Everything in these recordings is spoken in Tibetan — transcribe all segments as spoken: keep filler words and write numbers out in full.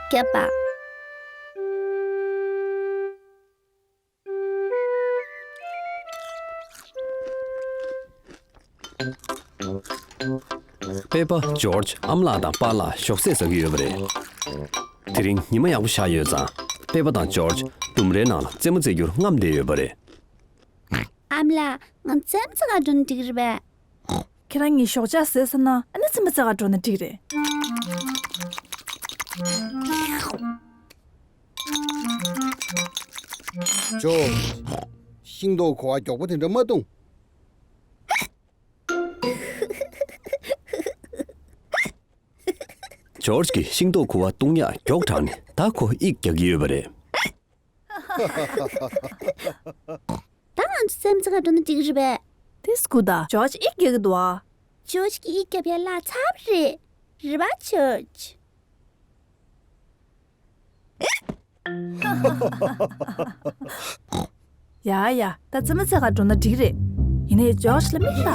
བརྒྱབ་པ། པེ་པ་ཇོརྗ་ཨ་མ་ལགས་དང་པཱ་ལགས་ཞོགས་ཟས་ཟ་གི་ཡོད་པ་རེད། དེ་རིང་ཉི་མ་ཡག་པོ་ཤར་ཡོད་ཙང་། པེ་པ་དང་ཇོརྗ་ལྡུམ་རའི་ནང་ལ་རྩེད་མོ་རྩེ་རྒྱུར་རྔམ་བསྡད་ཡོད་པ་རེད། ཨ་མ་ལགས། ང་རྩེད་མོ་རྩེ་གར་འགྲོ་ན་འགྲིག་རེད་པས། ཁྱེད་རང་གཉིས་ཞོགས་ཇ་ཟས་ཚར་ན་ཨ་ནི་རྩེད་མོ་རྩེ་གར་འགྲོ་ན་འགྲིག་རེད། ཇོ། ཤིང་ཏོག་ཁུ་བ་མགྱོགས་པོ་དེ་འདྲ་མ་བཏུང་། ཇོརྗ་གིས་ཤིང་ཏོག་ཁུ་བ་བཏུང་ཡག་མགྱོགས་དྲགས་ནས་ད་ཁོ་དབྱིག་རྒྱག་གི་ཡོད་པ་རེད། ད་ང་ཚོ་རྩེད་མོ་རྩེ་གར་འགྲོ་ན་འགྲིག་གི་རེད་པས། དེ་སྐུ་ད་ཇོརྗ་དབྱིག་རྒྱག་གི་འདུག་ཨ། ཇོརྗ་གིས་དབྱིག་རྒྱབ་ཡག་བརླག་ཚར་བ་རེད། རེད་པ་ཇོརྗ། ཡ་ཡ། ད་རྩེད་མོ་རྩེ་གར་འགྲོ་ན་འགྲིག་རེད། ཡིན་ནའི་ཇོརྗ་ལ་མིག་ལྟ།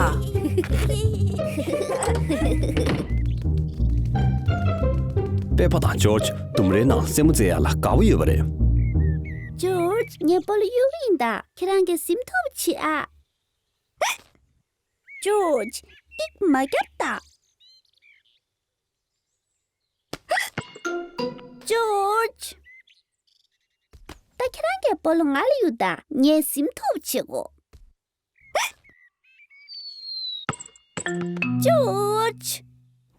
པེ་པ་དང་ཇོརྗ་ལྡུམ་རའི་ནང་རྩེད་མོ་རྩེ་ཡག་ལ་དགའ་པོ་ཡོད་པ་རེད། ཇོརྗ། ངས་སྤོ་ལོ་གཡུག་གི་ཡིན་ད། ཁྱེད་རང་གིས་ཟིན་ཐུབ་པ་བྱེད་ཨ། ཇོརྗ། དབྱིག་མ་རྒྱབ་ད། ཇོརྗ། ད་ཁྱེད་རང་གིས་སྤོ་ལོ་ང་ལ་གཡུག་ད། ངས་ཟིན་ཐུབ་པ་བྱེད་དགོས། ཇོརྗ།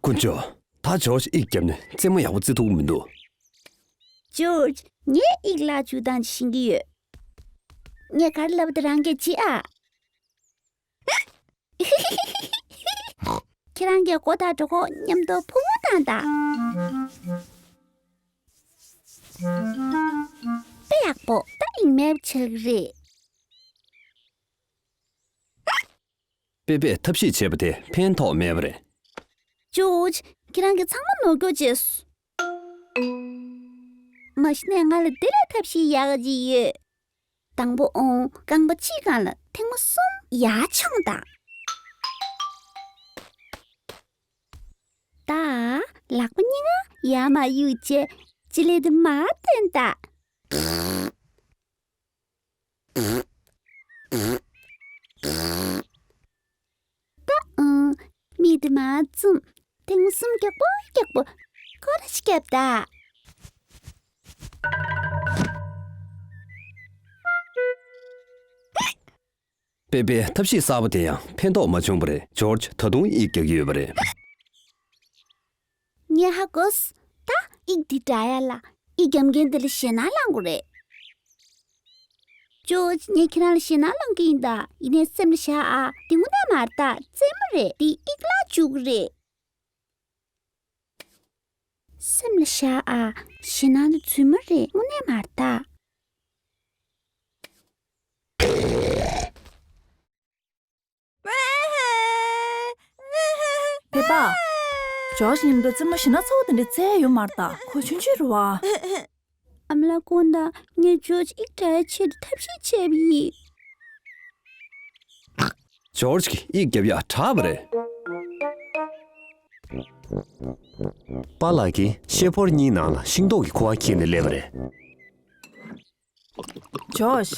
དཀོན་མཆོག། ད་ཇོརྗ་དབྱིག་བརྒྱབ་ནས་རྩེད་མོ་ཡག་པོ་རྩེ་ཐུབ་ཀྱི་མི་འདུག་ཇོརྗ། ངས་དབྱིག་བརླག་བཅུག་སྟངས་ཤེས་ཀྱི་ཡོད། ངས་ག་རེ་ལབ་པ་དེ་རང་གིས་བྱེད་ཨ། ཁྱེད་རང་གིས་སྒོ་དང་གྲོད་ཁོག་མཉམ་དུ་ཕུང་པོ་བཏང་དང་། དཔེ་ཡག་པོ། ད་དབྱིག་མེད་པ་ཆགས་ཀྱི་རེད། པེ་པས་ཐབས་ཤེས་བྱས་པ་དེ་ཕན་ཐོགས་མེད་པ་རེད། ཇོརྗ། ཁྱེད་རང་གིས་ཚང་མ་ནོར་སྐྱོར་བྱས་སོང་། མ་གཞི་ནས་ང་ལ་དེ་ལས་ཐབས་ཤེས་ཡག་ག་ཅིག་ཡོད། དང་པོ་འོང་རྐང་པ་གཅིག་སྒང་ལ་ཐེངས་མ་གསུམ་ཡར་མཆོངས་དང་། ད་ལག་པ་གཉིས་ཀ་ཡར་མར་གཡུག་བྱས་ལྕེ་ལེབ་དེ་མར་བཏོན་དང་། ད་ཨང་། མིག་དེ་མར་བཙུམ། ཐེངས་གསུམ་རྒྱག་པོ་རྒྱག་པོ་སྐོར་ར་ཞིག་རྒྱབ་ད། པེ་པེ་ཐབས་ཤེས་གསར་པ་དེ་ཡང་ཕན་ཐོགས་མ་བྱུང་བ་རེད། ཇོརྗ་ད་དུང་དབྱིག་རྒྱག་གི་ཡོད་པ་རེད། ངས་ཧ་གོ་སོང་། ད་དབྱིག་འདི་དྲག་ཡག་ལ་དབྱིག་རྒྱབ་མཁན་དེ་ལ་ཞེད་སྣང་ལངས་དགོས་རེད། ཇོརྗ། ངས་ཁྱེད་རང་ལ་ཞེད་སྣང་ལངས་ཀྱི་ཡིན་ད། ཡིན་ནའི་སེམས་ལ་བཞག་ཨ། འདི་དངོས་གནས་མ་རེད་ད། རྩེད་མོ་རེད། འདི་དབྱིག་བརླག་བཅུག་གི་རེད། སེམས་ལ་བཞག་ཨ། ཞེད་སྣང་དེ་རྫུན་མ་རེད། དངོས་གནས་མ་རེད་ད། པེ་པ། ཇོརྗ་མཉམ་དུ་རྩེད་མོ་ཞེ་ན་ཚ་བོ་དེ་འདྲ་རྩེ་ཡོད་མ་རེད་ད། ཁོ་ཆུང་ཆུང་རེད་བ། ཨ་མ་ལགས་དགོངས་དག། ངས་ཇོརྗ་དབྱིག་དྲག་ཡག་ཆེད་དུ་ཐབས་ཤེས་བྱས་པ་ཡིན། ཇོརྗ་གིས་དབྱིག་རྒྱབ་ཡག་དྲག་པ་རེད། པཱ་ལགས་ཀྱིས་ཤེལ་ཕོར་གཉིས་ནང་ལ་ཤིང་ཏོག་གི་ཁུ་བ་འཁྱེར་ནས་སླེབས་པ་རེད། ཇོརྗ།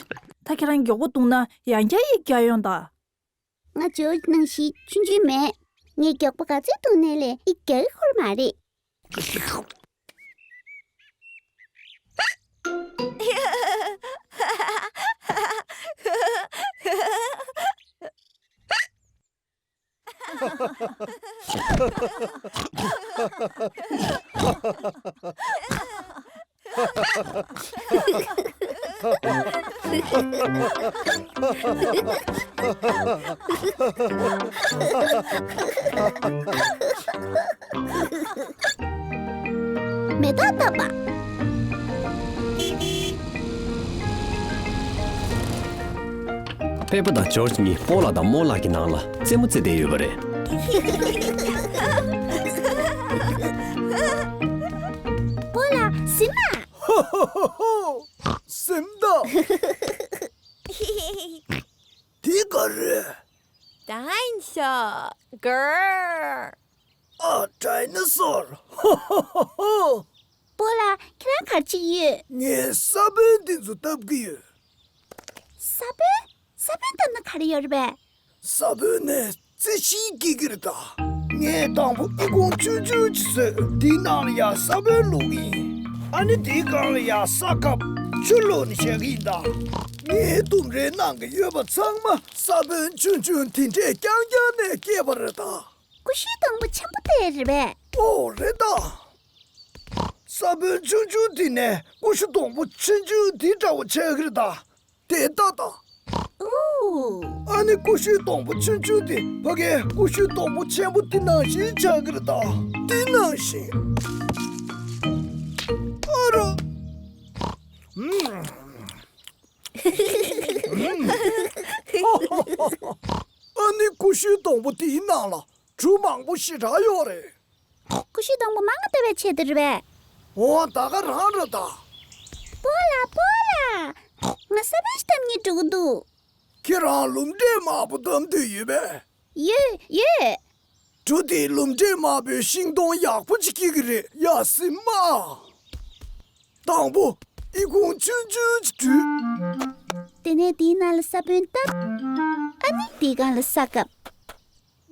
ད་ཁྱེད་རང་མགྱོགས་པོ་བཏུང་ན་ཡང་བསྐྱར་དབྱིག་རྒྱག་ཡོང་ད། ང་ཇོརྗ་ནང་བཞིན་ཆུང་ཆུང་མེད། ངས་མགྱོགས་པོ་ག་ཚོད་བཏུང་ནའི་ལས་དབྱིག་རྒྱག་གི་ཁོ་ར་མ་རེད། མེ་ཏོག་བཏབ་པ། པེ་པ་དང་ཇོརྗ་གཉིས་སྤོ་ལགས་དང་རྨོ་ལགས་ཀྱི་ནང་ལ་རྩེད་མོ་རྩེ་བསྡད་ཡོད་པ་རེད། སྤོ་ལགས་ཟིན་ན། ཧོ་ཧོ་ཧོ་ཧོ། ཟིན་ད། དེ་ག་རེད། ཌའི་ནོ་སོར། གར། ཨ། ཌའི་ནོ་སོར། ཧོ་ཧོ་ཧོ་ཧོ། སྤོ་ལགས། ག་རེ་བྱེད་ཀྱི་ཡོད། ངས་ས་བོན་འདི་ཚོ་བཏབ་ཀྱི་ཡོད། ས་བོན། ས་བོན་བཏབ་ན་ག་རེ་ཡོད་རེད་པས། ས་བོན་ནས་རྩི་ཤིང་སྐྱེ་གི་རེད་ད། ངས་དང་པོ་ཨི་ཁུང་ཆུང་ཆུང་ཅིག་བཟོས། དེའི་ནང་ལ་ཡ་ས་བོན་བླུགས་ཡིན། ཨ་ནི་དེའི་སྒང་ལ་ཡ་ས་བཀབ། ཆུ་བླུགས་ནས་བཞག་གི་ཡིན་ད། ངའི་ལྡུམ་རའི་ནང་གི་ཡོད་པ་ཚང་མ་ས་བོན་ཆུང་ཆུང་དེ་འདྲས་རྐྱང་རྐྱང་ནས་སྐྱེས་པ་རེད་ད། ཀུ་ཤུའི་སྡོང་པོ་ཆེན་པོ་དེ་རེད་པས། ཨོ་རེད་ད། ས་བོན་ཆུང་ཆུང་དེ་ནས་ཀུ་ཤུ་སྡོང་པོ་ཆུང་ཆུང་དེ་འདྲ་བོ་ཆགས་ཀྱི་རེད་ད། དེ་ལྟ་ད། ཨོ། ཨ་ནི་ཀུ་ཤུའི་སྡོང་པོ་ཆུང་ཆུང་དེ་ཕ་གིའི་ཀུ་ཤུའི་སྡོང་པོ་ཆེན་པོ་དེ་ནང་བཞིན་ཆགས་ཀྱི་རེད་ད། དེ་ནང་བཞིན། ཨ་རོ། ཨུམ། ཨ་ནི་ཀུ་ཤུའི་སྡོང་པོ་དེའི་ནང་ལ་གྲུ་མང་པོ་ཞེ་དྲག་ཡོད་རེད། ཀུ་ཤུའི་སྡོང་པོ་མང་ང་བཏབ་པའི་ཆེད་དུ་རེད་པས། འོ་ད་ག་རང་རེད་ད། སྤོ་ལགས་སྤོ་ལགས། ང་ས་བོན་ཞིག་བཏབ་སྙིང་འདོད་ཀྱི་འདུག་ཁྱེད་རང་ལུམ་འབྲས་དམར་པོ་བཏབ་འདོད་ཡོད་པས། ཡོད་ཡོད། གྲུ་དེའི་ལུམ་འབྲས་དམར་པོའི་ཤིང་སྡོང་ཡག་པོ་ཅིག་སྐྱེ་གི་རེད་ཡ། སིམ་མ། དང་པོ་ཨི་ཁུང་ཆུང་ཆུང་ཅིག་བྲུས། དེ་ནས་དེའི་ནང་ལ་ས་བོན་བཏབ། ཨ་ནི་དེའི་སྒང་ལ་ས་བཀབ།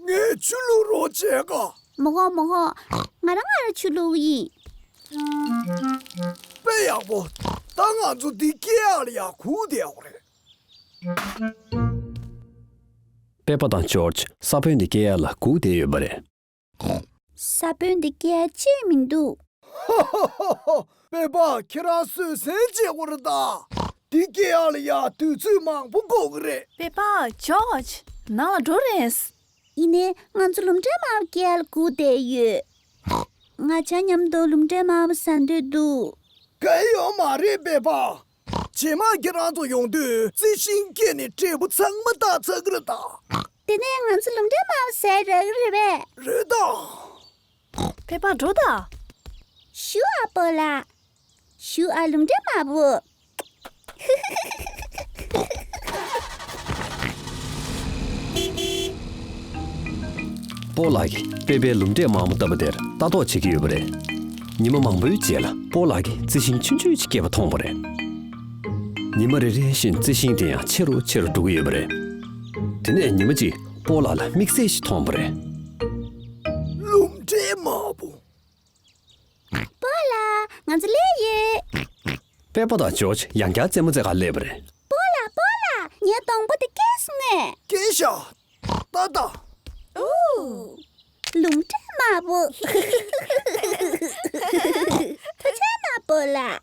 ངས་ཆུ་བླུགས་རོགས་བྱས་ག་མི་དགོས་མི་དགོས། ང་རང་ང་རང་ཆུ་བླུགས་ཡིན། དཔེ་ཡག་པོ། ད་ང་ཚོ་འདི་སྐྱེ་ཡག་ལ་ཡ་སྒུག་བསྡད་ཡོད་རེད། པེ་པ་དང་ཇོརྗ་ས་བོན་འདི་སྐྱེ་ཡག་ལ་སྒུག་བསྡད་ཡོད་པ་རེད། ས་བོན་འདི་སྐྱེ་ཡག་ཅིག་མི་འདུག་ཧོ་ཧོ་ཧོ་ཧོ། པེ་པ་ཁྱེད་རང་བཟོད་བསྲན་བྱེད་དགོས་རེད་ད། འདི་སྐྱེ་ཡག་ལ་ཡ་དུས་ཚོད་མང་པོ་འགོར་གི་རེད། པེ་པ་ཇོརྗ་ནང་ལ་འགྲོ་རན། ཡིན་ནའི་ང་ཚོ་ལུམ་འབྲས་དམར་པོ་སྐྱེ་ཡག་ལ་སྒུག་བསྡད་ཡོད། ང་བྱ་མཉམ་དུ་ལུམ་འབྲས་དམར་པོ་ཟ་འདོད་འདུག་གལ་ཡོད་མ་རེད་པེ་པ། རྗེས་མ་ཁྱེད་རང་ཚོ་ཡོང་དུས་རྩི་ཤིང་སྐྱེས་ནས་འབྲས་བུ་ཚང་མ་བཏགས་ཚར་གི་རེད་ད། དེ་ནས་ང་ཚོ་ལུམ་འབྲས་དམར་པོ་ཟ་ཡག་རག་གི་རེད་པས། རེད་ད། པེ་པ་འགྲོ་ད། ཞུ་ཨ་སྤོ་ལགས། ཞུ་ཨ་ལུམ་འབྲས་དམར་པོ། སྤོ་ལགས་ཀྱིས་པེ་པའི་ལུམ་འབྲས་དམར་པོ་བཏབ་པ་དེར་ལྟ་རྟོག་བྱེད་ཀྱི་ཡོད་པ་རེད། ཉི་མ་མང་པོའི་རྗེས་ལ་སྤོ་ལགས་ཀྱིས་རྩི་ཤིང་ཆུང་ཆུང་ཅིག་སྐྱེས་པ་མཐོང་བ་རེད། ཉི་མ་རེ་རེ་བཞིན་རྩི་ཤིང་དེ་ཡང་ཆེ་རུ་ཆེ་རུ་འགྲོ་གི་ཡོད་པ་རེད། དེ་ནས་ཉི་མ་གཅིག་སྤོ་ལགས་ལ་དམིགས་བསལ་ཞིག་མཐོང་བ་རེད། ལུམ་འབྲས་དམར་པོ། སྤོ་ལགས། ང་ཚོ་སླེབས་ཡོད། པེ་པ་དང་ཇོརྗ་ཡང་བསྐྱར་རྩེད་མོ་རྩེ་གར་སླེབས་པ་རེད། སྤོ་ལགས་སྤོ་ལགས། ངའི་སྡོང་པོ་དེ་སྐྱེས་སོང་ངས། སྐྱེས་ཤག་ད་ལྟ། ཨོ། ལུམ་འབྲས་དམར་པོ། ཐུགས་རྗེ་གནང་སྤོ་ལགས།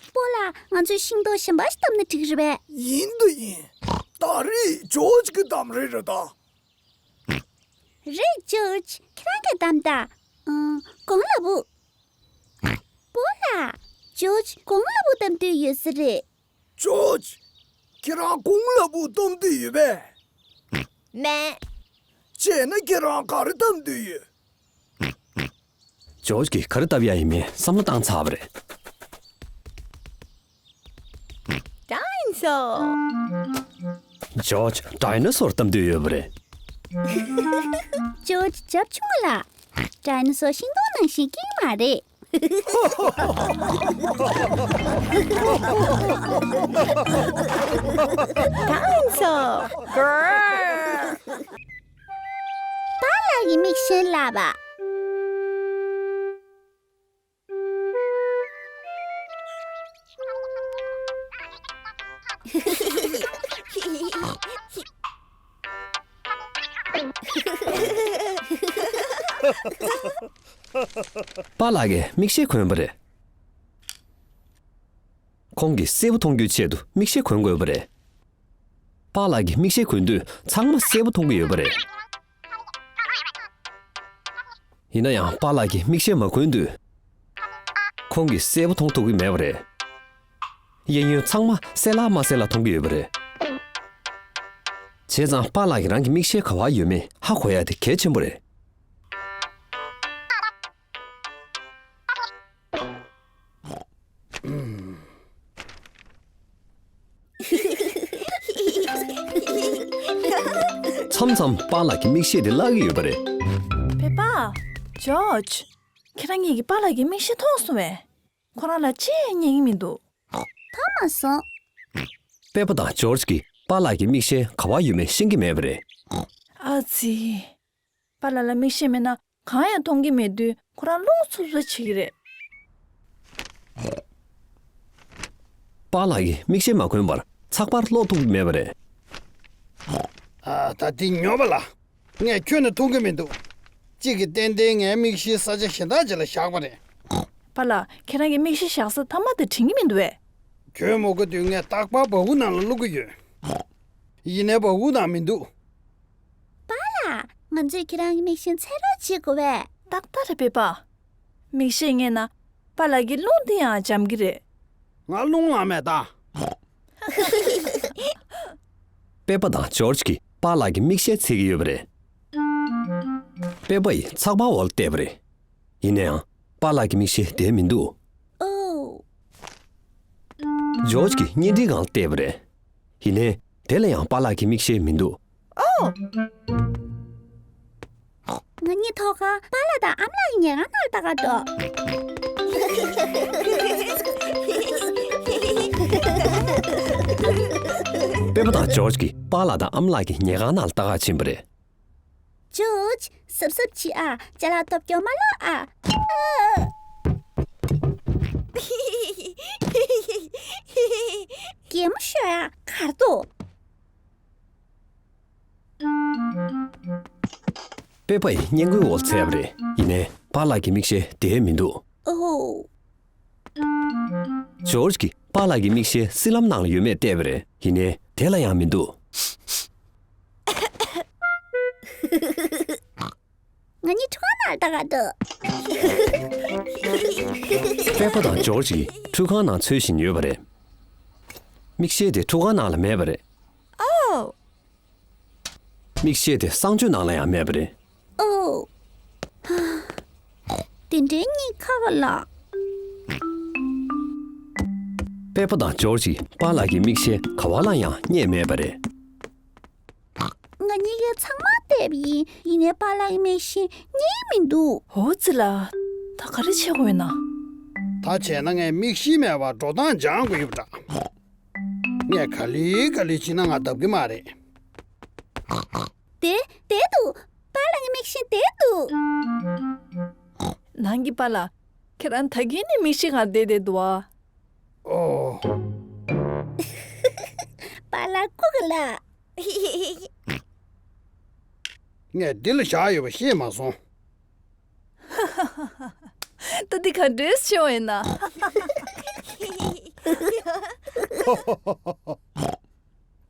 སྤོ་ལགས། ང་ཚོས་ཤིང་ཏོག་གཞན་པ་ཞིག་བཏབ་ན་འགྲིག་རེད་པས། ཡིན་དང་ཡིན། ད་རེས་ཇོརྗ་གི་གདམ་རེད་རེད་ད། རེད་ཇོརྗ། ཁྱེད་རང་གིས་གདམ་ད། ཨང་། གོང་ལ་བུ། སྤོ་ལགས། ཇོརྗ་གོང་ལ་བུ་གདམ་འདོད་ཡོད་ས་རེད། ཇོརྗ། ཁྱེད་རང་གོང་ལ་བུ་གདམ་འདོད་ཡོད་པས། མེད། བྱས་ན་ཁྱེད་རང་ག་རེ་གདམ་འདོད་ཡོད། ཇོརྗ་གིས་ག་རེ་བཏབ་ཡ་ཡིན་མིན་བསམ་བློ་བཏང་ཚར་བ་རེད། ཌའི་ནོ་སོར། ཇོརྗ་ཌའི་ནོ་སོར་གདམ་འདོད་ཡོད་པ་རེད། ཇོརྗ་རྒྱབ་ཆུང་ལ། ཌའི་ནོ་སོར་ཤིང་སྡོང་ནང་བཞིན་སྐྱེ་གི་མ་རེད། ཌའི་ནོ་སོར། པཱ་ལགས་ཀྱི་མིག་ཤེལ་ལགས་པ། པཱ་ལགས་ཀྱིས་མིག་ཤེལ་གོན་པ་རེད། ཁོང་གིས་གསལ་པོ་མཐོང་རྒྱུའི་ཆེད་དུ་མིག་ཤེལ་གོན་དགོས་པ་རེད། པཱ་ལགས་ཀྱིས་མིག་ཤེལ་གོན་དུས་ཚང་མ་གསལ་པོ་མཐོང་གི་ཡོད་པ་རེད། ཡིན་ན་ཡང་པཱ་ལགས་ཀྱིས་མིག་ཤེལ་མ་གོན་དུས། ཁོང་གིས་གསལ་པོ་མཐོང་ཐུབ་ཀྱི་མེད་པ་རེད། གཡས་གཡོན་ཚང་མ་གསལ་ལྷག་མ་གསལ་ལྷག་མཐོང་གི་ཡོད་པ་རེད། བྱས་ཙང་པཱ་ལགས་ཀྱིས་རང་གི་མིག་ཤེལ་ག་པར་ཡོད་མེད་ཧ་གོ་ཡ་དེ་གལ་ཆེན་པོ་རེད། མཚམས་མཚམས་པཱ་ལགས་ཀྱི་མིག་ཤེལ་དེ་བརླག་གི་ཡོད་པ་རེད། པེ་པ། ཇོརྗ། ཁྱེད་རང་གཉིས་ཀྱིས་པཱ་ལགས་ཀྱི་མིག་ཤེལ་མཐོང་སོང་བས། ཁོ་རང་ལ་ཅི་ཡང་རྙེད་ཀྱི་མི་འདུག་མཐོང་མ་སོང་། པེ་པ་དང་ཇོརྗ་གིས་པཱ་ལགས་ཀྱི་མིག་ཤེལ་ག་པར་ཡོད་མེད་ཤེས་ཀྱི་མེད་པ་རེད། ཨ་ཙི། པཱ་ལགས་ལ་མིག་ཤེལ་མེད་ན་གང་ཡང་མཐོང་གི་མེད་དུས་ཁོ་རང་རླུང་འཚུབ་འཚུབ་བྱེད་ཀྱི་རེད། པཱ་ལགས་ཀྱིས་མིག་ཤེལ་མ་གོན་པར་ཚགས་པར་ཀློག་ཐུབ་ཀྱི་མེད་པ་རེད། ཨ། ད་འདི་ཉོབ་པ་ལ། ངས་ཁྱོན་ནས་མཐོང་གི་མི་འདུག་གཅིག་གིས་ཏན་ཏན་ངའི་མིག་ཤེལ་ས་ཆ་གཞན་དག་ཅིག་ལ་བཞག་པ་རེད། པཱ་ལགས། ཁྱེད་རང་གི་མིག་ཤེལ་བཞག་ས་མཐའ་མ་དེ་དྲན་གྱི་མི་འདུག་བས། ཁྱོད་མ་གོ་དུས་ངས་རྟག་པར་བ་སྤུ་ནང་ལ་བླུག་གི་ཡོད། ཡིན་ནའི་བ་སྤུ་ནང་མི་འདུག་པཱ་ལགས། ང་ཚོས་ཁྱེད་རང་གི་མིག་ཤེལ་འཚོལ་རོགས་བྱེད་དགོས་པས། ཏག་ཏག་རེད་པེ་པ། མིག་ཤེལ་རྙེད་ན་པཱ་ལགས་ཀྱི་རླུང་དེ་ཡང་འཇམ་གྱི་རེད། ང་རླུང་ལངས་མེད་ད། པེ་པ་དང་ཇོརྗ་གིས་པཱ་ལགས་ཀྱི་མིག་ཤེལ་འཚོལ་གྱི་ཡོད་པ་རེད། པེ་པ་ཡིས་ཚགས་པར་འོག་ལ་བལྟས་པ་རེད། ཡིན་ན་ཡང་པཱ་ལགས་ཀྱི་མིག་ཤེལ་དེར་མི་འདུག་ཨོ། ཇོརྗ་གིས་བརྙན་འཕྲིན་སྒང་བལྟས་པ་རེད། ཡིན་ནའི་དེ་ལ་ཡང་པཱ་ལགས་ཀྱི་མིག་ཤེལ་མི་འདུག་ཨོ། ང་གཉིས་ཐོག་ཁར་པཱ་ལགས་དང་ཨ་མ་ལགས་ཀྱི་ཉལ་ཁང་ནང་ལ་ལྟ་ག་འགྲོ། པེ་པ་དང་ཇོརྗ་གིས་པཱ་ལགས་དང་ཨ་མ་ལགས་ཀྱི་ཉལ་ཁང་ནང་ལ་ལྟ་ག་ཕྱིན་པ་རེད། ཇོརྗ། གཟབ་གཟབ་བྱེད་ཨ། ཅ་ལག་སྟོབས་སྐྱོ་མ་ལོག་ཨ། ཨ། གད་མོ་ཤོར་ཨ། གར་འདུག་པེ་པ་ཡིས་སྔས་མགོའི་འོག་འཚོལ་བ་རེད། ཡིན་ནའི་པཱ་ལགས་ཀྱི་མིག་ཤེལ་དེར་མི་འདུག་ཨོ། ཇོརྗ་གིས་པཱ་ལགས་ཀྱི་མིག་ཤེལ་སྲིབ་ལམ་ནང་ལ་ཡོད་མེད་བལྟས་པ་རེད། ཡིན་ནའི་དེ་ལ་ཡང་མི་འདུག་ང་གཉིས་ཁྲུས་ཁང་ནང་ལ་ལྟ་ག་འགྲོ། པེ་པ་དང་ཇོརྗ་གིས་ཁྲུས་ཁང་ནང་འཚོལ་བཞིན་ཡོད་པ་རེད། མིག་ཤེལ་དེ་ཁྲུས་ཁང་ནང་ལ་མེད་པ་རེད། ཨོ། མིག་ཤེལ་དེ་གསང་སྤྱོད་ནང་ལ་ཡང་མེད་པ་རེད། ཨོ། དེ་འདྲའི་གཉིད་ཁ་ག་ལ། པེ་པ་དང་ཇོརྗ་གིས་པཱ་ལགས་ཀྱི་མིག་ཤེལ་ག་བ་ལ་ཡང་རྙེད་མེད་པ་རེད། ང་གཉིས་ཀས་ཚང་མ་བལྟས་པ་ཡིན། ཡིན་ནའི་པཱ་ལགས་ཀྱི་མིག་ཤེལ་རྙེད་མི་འདུག་འོ་ཙི་ལ། ད་ག་རེ་བྱེད་དགོས་ན། ད་བྱས་ན་ངས་མིག་ཤེལ་མེད་པར་འགྲོ་སྟངས་སྦྱང་དགོས་ཡོད་པ་འདྲ། ངས་ག་ལེ་ག་ལེ་བྱས་ན་ང་བརྡབ་ཀྱི་མ་རེད། དེ་དེ་འདུག་པཱ་ལགས་ཀྱི་མིག་ཤེལ་དེ་འདུག་ནང་གི་པཱ་ལགས། ཁྱེད་རང་ད་གིན་ནས་མིག་ཤེལ་སྒང་བསྡད་བསྡད་འདུག་ཨ། ཨོ། པཱ་ལགས་སྐུ་ག་ལ། ངས་འདི་ལ་བཞག་ཡོད་པ་ཤེས་མ་སོང་། ད་འདི་ག་འདྲས་བྱུང་ཡིན་ན།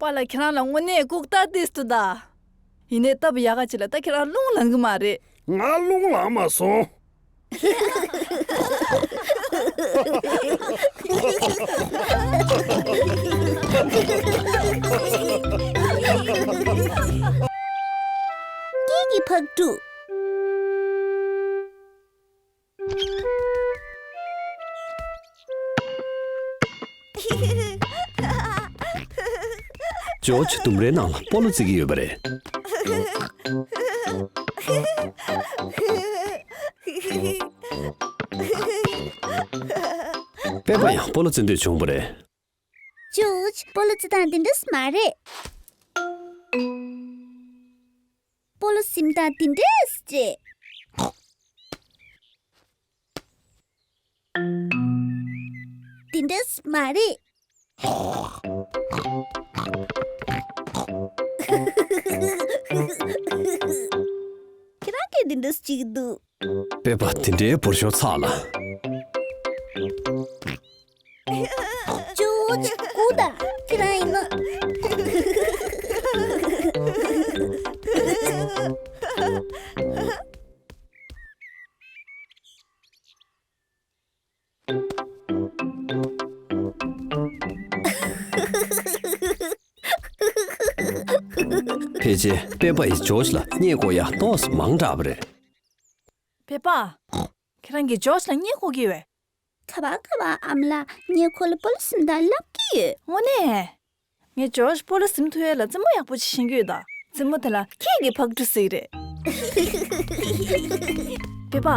པཱ་ལགས་ཁྱེད་རང་ལ་དངོས་གནས་ལྐུགས་རྟགས་ཏིས་ཏུ་ད། ཡིན་ནའི་སྟབས་ཡག་ག་ཅིག་ལ་ད་ཁྱེད་རང་རླུང་ལངས་གི་མ་རེད། ང་རླུང་ལངས་མ་སོང་། སྐད་ཀྱི་ཕག་གྲུ། ཇོ་ཇོ་ལྡུམ་རའི་ནང་ལ་སྤོ་ལོ་རྩེ་གི་ཡོད་པ་རེད། པེ་པ་ཡང་སྤོ་ལོ་རྩེ་འདོད་བྱུང་བ་རེད། ཇོ་ཇོ་སྤོ་ལོ་རྩེ་སྟངས་འདི་འདྲས་མ་རེད། སྤོ་ལོ་ཟིན་སྟངས་འདི་འདྲས་རེད། འདི་འདྲས་མ་རེད། ཁྱེད་རང་གིས་འདི་འདྲས་བྱེད་ཀྱི་འདུག་པེ་པ་དེ་འདྲའི་འབོར་ཤོག་ཚགས་ལ། ཇོ་ཇོ་སྐུ་དང་ཁྱེད་རང་ཡིན་ན། ཕལ་ཆེར་པེ་པ་ཡིས་ཇོ་ཇོ་ལ་བརྙས་དགོས་ཡ་ཏོག་ཙམ་མང་དྲགས་པ་རེད། པེ་པ། ཁྱེད་རང་གིས་ཇོ་ཇོ་ལ་བརྙས་དགོས་ཀྱི་ཡོད། ག་པར་ག་པར་ཨ་མ་ལགས་ངས་ཁོ་ལ་སྤོ་ལོ་ཟིན་སྟངས་བསླབ་ཀྱི་ཡོད། དངོས་གནས། ངས་ཇོ་ཇོ་སྤོ་ལོ་ཟིན་ཐུབ་ཡ་ལ་རྩེད་མོ་ཡག་པོ་ཅིག་ཤེས་ཀྱི་ཡོད་ད། རྩེད་མོ་དེ་ལ་ཁྱེད་ཀྱི་ཕག་གྲུ་ཟེར་གྱི་རེད། པེ་པ།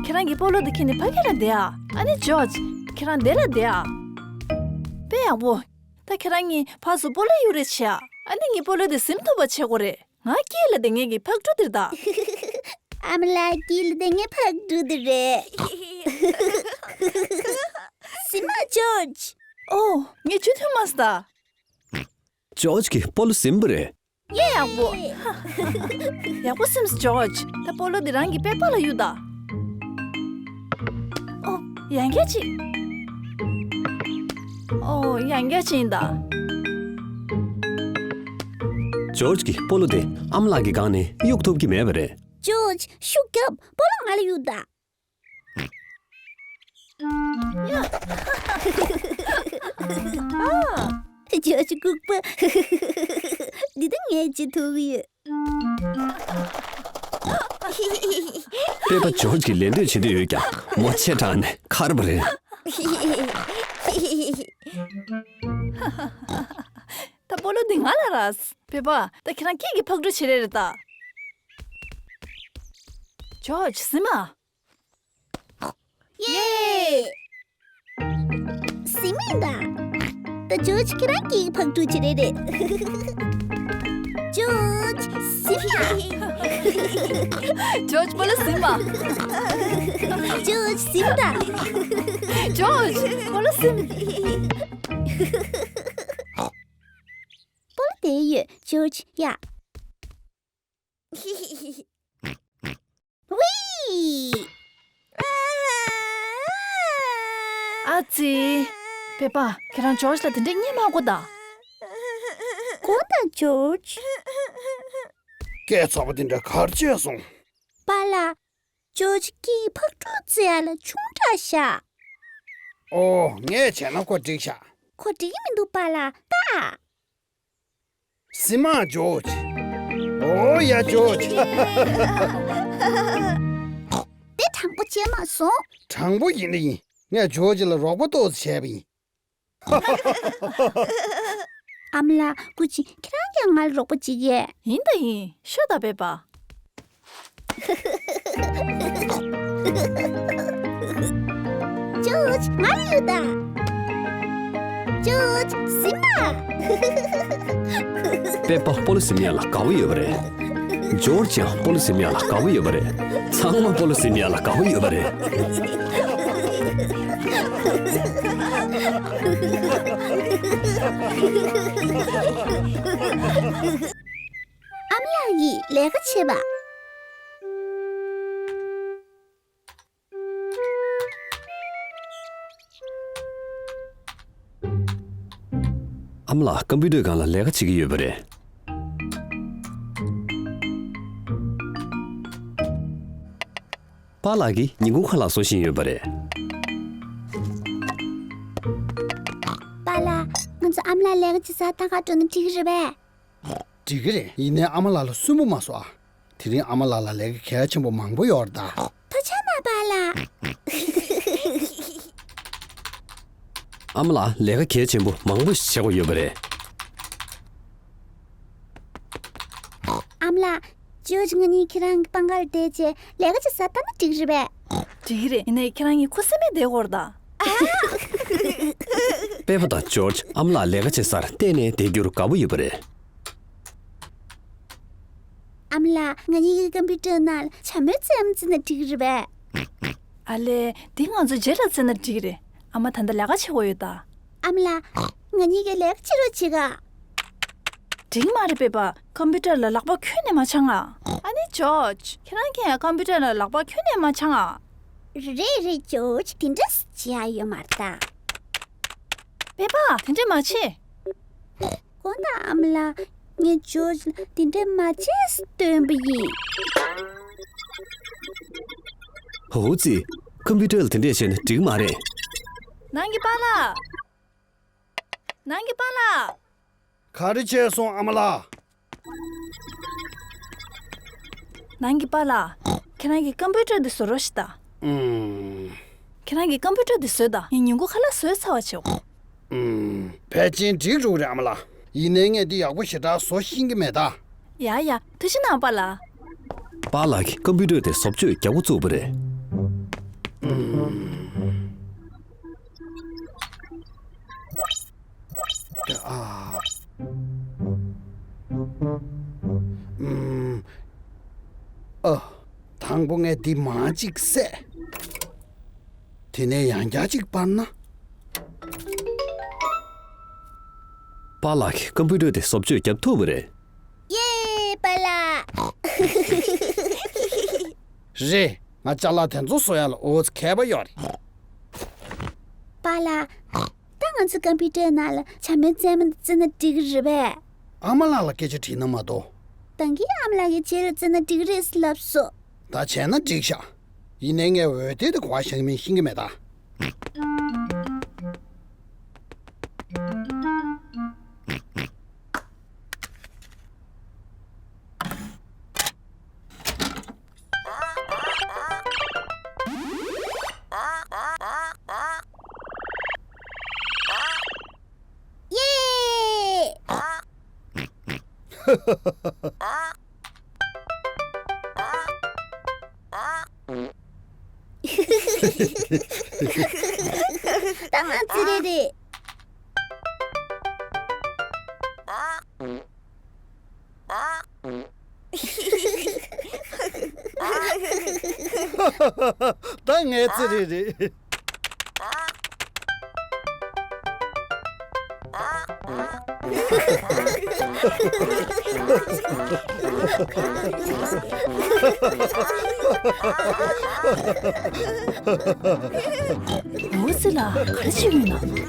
ཁྱེད་རང་གི་སྤོ་ལོ་དེ་ཁྱེར་ནས་ཕ་གི་ལ་བསྡད་ཨ། ཨ་ནི་ཇོརྗ། ཁྱེད་རང་དེ་ལ་བསྡད་ཨ། དཔེ་ཡག་པོ། ད་ཁྱེད་རང་གཉིས་ཕར་ཚུར་སྤོ་ལོ་གཡུག་རེས་བྱེད་ཨ། ཨ་ནི་ངའི་སྤོ་ལོ་དེ་ཟིན་ཐུབ་པ་བྱེད་དགོས་རེད། ང་དཀྱིལ་ལ་བསྡད་མཁན་གྱི་ཕག་གྲུ་དེ་རེད་ད། ཨ་མ་ལགས། དཀྱིལ་ལ་བསྡད་མཁན་ཕག་གྲུ་དེ་རེད། ཟིན་མ་ཇོརྗ། ཨོ། ངས་ཇུས་ཐུབ་མ་སོང་ད། ཇོརྗ་གིས་སྤོ་ལོ་ཟིན་པ་རེད། ཡེ། ཡག་པོ། ཡག་པོ་སིམ་སོང་ཇོརྗ། ད་སྤོ་ལོ་འདི་རང་གི་པེ་པ་ལ་གཡུག་ད། ཨོ། ཡང་བསྐྱར་ཅིག་ཨོ། ཡང་བསྐྱར་ཅིག་ཡིན་ད། ཇོརྗ་གིས་སྤོ་ལོ་དེ་ཨ་མ་ལགས་ཀྱི་སྒང་ནས་གཡུག་ཐུབ་ཀྱི་མེད་པ་རེད། ཇོརྗ། ཤུགས་རྒྱོབ། སྤོ་ལོ་ང་ལ་གཡུག་ད། ཇོརྗ་ལྐུགས་པ། འདི་ད་ངས་བྱེད་ཐུབ་ཡོད། པེ་པ་ཇོརྗ་གིས་ལད་ཟློས་བྱེད་འདོད་ཡོད་ཀྱང་མོ་ཆེ་དྲགས་ནས་ཁར་བ་རེད། ད་སྤོ་ལོ་འདི་ང་ལ་རག་པེ་པ། ད་ཁྱེད་རང་སྐད་ཀྱི་ཕག་གྲུ་བྱེད་རེས་རེད་ད། ཇོརྗ། ཟིན་མ། ཡེ། ཟིན་མིན་ད། ད་ཇོརྗ་ཁྱེད་རང་གི་ཕག་གྲུ་བྱེད་རེས་རེད། ཇོརྗ། ཟིན་མ། ཇོརྗ། སྤོ་ལོ་ཟིན་མ། ཇོརྗ། ཟིན་ད། ཇོརྗ། སྤོ་ལོ་ཟིན། སྤོ་ལོ་དེ་ཡོད་ཇོརྗ། ཡ། ཝི། ཨ་ཙི། པེ་པ། ཁྱེད་རང་ཇོརྗ་ལ་དེ་འདྲས་བརྙས་མ་དགོས་ད། དགོངས་དག་ཇོརྗ། སྐད་ཚ་པོ་དེ་འདྲ་ག་རེ་བྱས་སོང་། པཱ་ལགས། ཇོརྗ་གིས་ཕག་གྲུ་རྩེ་ཡ་ལ་ཆུང་དྲགས་ཤག་ཨོ། ངས་བྱས་ན་ཁོ་འགྲིག་ཤག་ཁོ་འགྲིག་གི་མི་འདུག་པཱ་ལགས། ལྟ། ཟིན་མ་ཇོརྗ། ཨོ་ཡ་ཇོརྗ། དེ་དྲང་པོ་བྱས་མ་སོང་། དྲང་པོ་ཡིན་ན་ཡིན། ངས་ཇོརྗ་ལ་རོགས་པ་ཏོག་ཙམ་བྱས་པ་ཡིན། ཨ་མ་ལགས། སྐུ་མཁྱེན། ཁྱེད་རང་ཀྱང་ང་ལ་རོགས་པ་བྱེད་ཀྱི། ཡིན་ད་ཡིན། ཤོག་ད་པེ་པ། ཇོརྗ། ང་ལ་གཡུག་ད། ཇོརྗ། ཟིན་མ། པེ་པ་སྤོ་ལོ་ཟིན་ཡ་ལ་དགའ་པོ་ཡོད་པ་རེད། ཇོརྗ་ཡང་སྤོ་ལོ་ཟིན་ཡ་ལ་དགའ་པོ་ཡོད་པ་རེད། ཚང་མ་སྤོ་ལོ་ཟིན་ཡ་ལ་དགའ་པོ་ཡོད་པ་རེད། ཨ་མ་ལགས་ཀྱིས་ལས་ཀ་བྱེད་པ། ཨ་མ་ལགས་ཀམ་པུ་ཊར་སྒང་ལ་ལས་ཀ་བྱེད་ཀྱི་ཡོད་པ་རེད། པཱ་ལགས་ཀྱིས་ཉིན་གུང་ཁ་ལག་བཟོ་བཞིན་ཡོད་པ་རེད། པཱ་ལགས། ང་ཚོ་ཨ་མ་ལགས་ལས་ཀ་བྱེད་སར་ལྟ་ག་འགྲོ་ན་འགྲིག་གི་རེད་པས། འགྲིག་གི་རེད། ཡིན་ནའི་ཨ་མ་ལགས་ལ་སུན་པོ་མ་བཟོ་ཨ། དེ་རིང་ཨ་མ་ལགས་ལ་ལས་ཀ་གལ་ཆེན་པོ་མང་པོ་ཡོད་རེད་ད། ཐུགས་རྗེ་གནང་པཱ་ལགས། ཨ་མ་ལགས་ལས་ཀ་གལ་ཆེན་པོ་མང་པོ་ཞིག་བྱེད་དགོས་ཡོད་པ་རེད། ཨ་མ་ལགས། ཇོརྗ་ང་གཉིས་ཁྱེད་རང་གི་པང་ཁར་བསྡད་བྱས་ལས་ཀ་བྱེད་སར་ལྟ་ན་འགྲིག་རེད་པས། འགྲིག་གི་རེད། ཡིན་ནའི་ཁྱེད་རང་གཉིས་ཁུ་སིམ་མེར་བསྡད་དགོས་རེད་ད། པེ་པ་དང་ཇོརྗ་ཨ་མ་ལགས་ལས་ཀ་བྱེད་སར་གཏན་ནས་བསྡད་རྒྱུར་དགའ་པོ་ཡོད་པ་རེད། ཨ་མ་ལགས། ང་གཉིས་ཀྱིས་ཀམ་པུ་ཊར་ནང་ལ་བྱ་མོའི་རྩེད་མོ་རྩེས་ན་འགྲིག་གི་རེད་པས། ཨ་ལས། འདི་ང་ཚོ་རྗེས་ལ་རྩེས་ན་འགྲིག་གི་རེད། ཨ་མ་ད་ལྟ་ལས་ཀ་བྱེད་དགོས་ཡོད་ད། ཨ་མ་ལགས། ང་གཉིས་ཀྱིས་ལས་ཀ་བྱེད་རོགས་བྱེད་ག་འགྲིག་མ་རེད་པེ་པ། ཀམ་པུ་ཊར་ལ་ལག་པ་ཁྱོན་ནས་མ་འཆང་ང་། ཨ་ནི་ཇོརྗ། ཁྱེད་རང་གིས་ཀམ་པུ་ཊར་ལ་ལག་པ་ཁྱོན་ནས་མ་འཆང་ང་། རེད་རེད་ཇོརྗ། དེ་འདྲ་བྱེད་ཡ་ཡོད་མ་རེད་ད། པེ་པ། དེ་འདྲ་མ་བྱེད། དགོངས་དག་ཨ་མ་ལགས། ངས་ཇོརྗ་ལ་དེ་འདྲ་མ་བྱེད་ཟེར་སྟོན་པ་ཡིན། ཧོ་ཙི། ཀམ་པུ་ཊར་ལ་དེ་འདྲས་བྱས་ན་འགྲིག་མ་རེད། ནང་གི་པཱ་ལགས། ནང་གི་པཱ་ལགས། ག་རེ་བྱས་སོང་ཨ་མ་ལགས། ནང་གི་པཱ་ལགས། ཁྱེད་རང་གིས་ཀམ་པུ་ཊར་འདི་བཟོ་རོགས་ཞེས་ད། ཨུམ། ཁྱེད་རང་གིས་ཀམ་པུ་ཊར་འདི་བཟོས་ད། ངས་ཉིན་གུང་ཁ་ལག་བཟོས་ཚར་བ་བྱེད། ཨུམ། ཕལ་ཆེར་འགྲིག་འགྲོ་གི་རེད་ཨ་མ་ལགས། ཡིན་ནའི་ངས་འདི་ཡག་པོ་ཞེ་དྲག་བཟོ་ཤེས་ཀྱི་མེད་ད། ཡ་ཡ། ཐུགས་རྗེ་གནང་པཱ་ལགས། པཱ་ལགས་ཀྱིས་ཀམ་པུ་ཊར་དེ་བཟོ་བཅོས་རྒྱག་འགོ་བཙུགས་པ་རེད། ཨ། དང་པོ་ངས་འདི་མར་ཅིག་བསད། དེ་ནས་ཡང་བསྐྱར་ཅིག་སྤར་ན། པཱ་ལགས་ཀྱིས་ཀམ་པུ་ཊར་དེ་བཟོ་བཅོས་བརྒྱབ་ཐུབ་པ་རེད། ཡེ། པཱ་ལགས། རེད། ང་ཅ་ལག་དེ་ཚོ་བཟོ་ཡག་ལ་འུ་ཚོ་མཁས་པ་ཡོད་རེད། པཱ་ལགས། ད་ང་ཚོ་ཀམ་པུ་ཊར་ནང་ལ་བྱ་མོའི་རྩེད་མོ་འདི་རྩེ་ན་འགྲིག་གི་རེད་པས། ཨ་མ་ལགས་ལ་སྐད་ཆ་དྲིས་ན་མ་གཏོགས། ད་གིན་ཨ་མ་ལགས་ཀྱིས་རྗེས་ལ་རྩེ་ན་འགྲིག་གི་རེད་ཟེར་ལབ་སོང་། ད་བྱས་ན་འགྲིག་ཤག། ཡིན་ནའི་ངས་འོད་སྡེར་དེ་ག་པར་བཞག་མིན་ཤེས་ཀྱི་མེད་ད། ཡེ། ད་ང་རྩེ་རེད་རེད། ད་ངའི་རྩེ་རེད་རེད། འོ་ཙི་ལ་ག་རེ་བྱེད་ཀྱི་ཡོད་ན།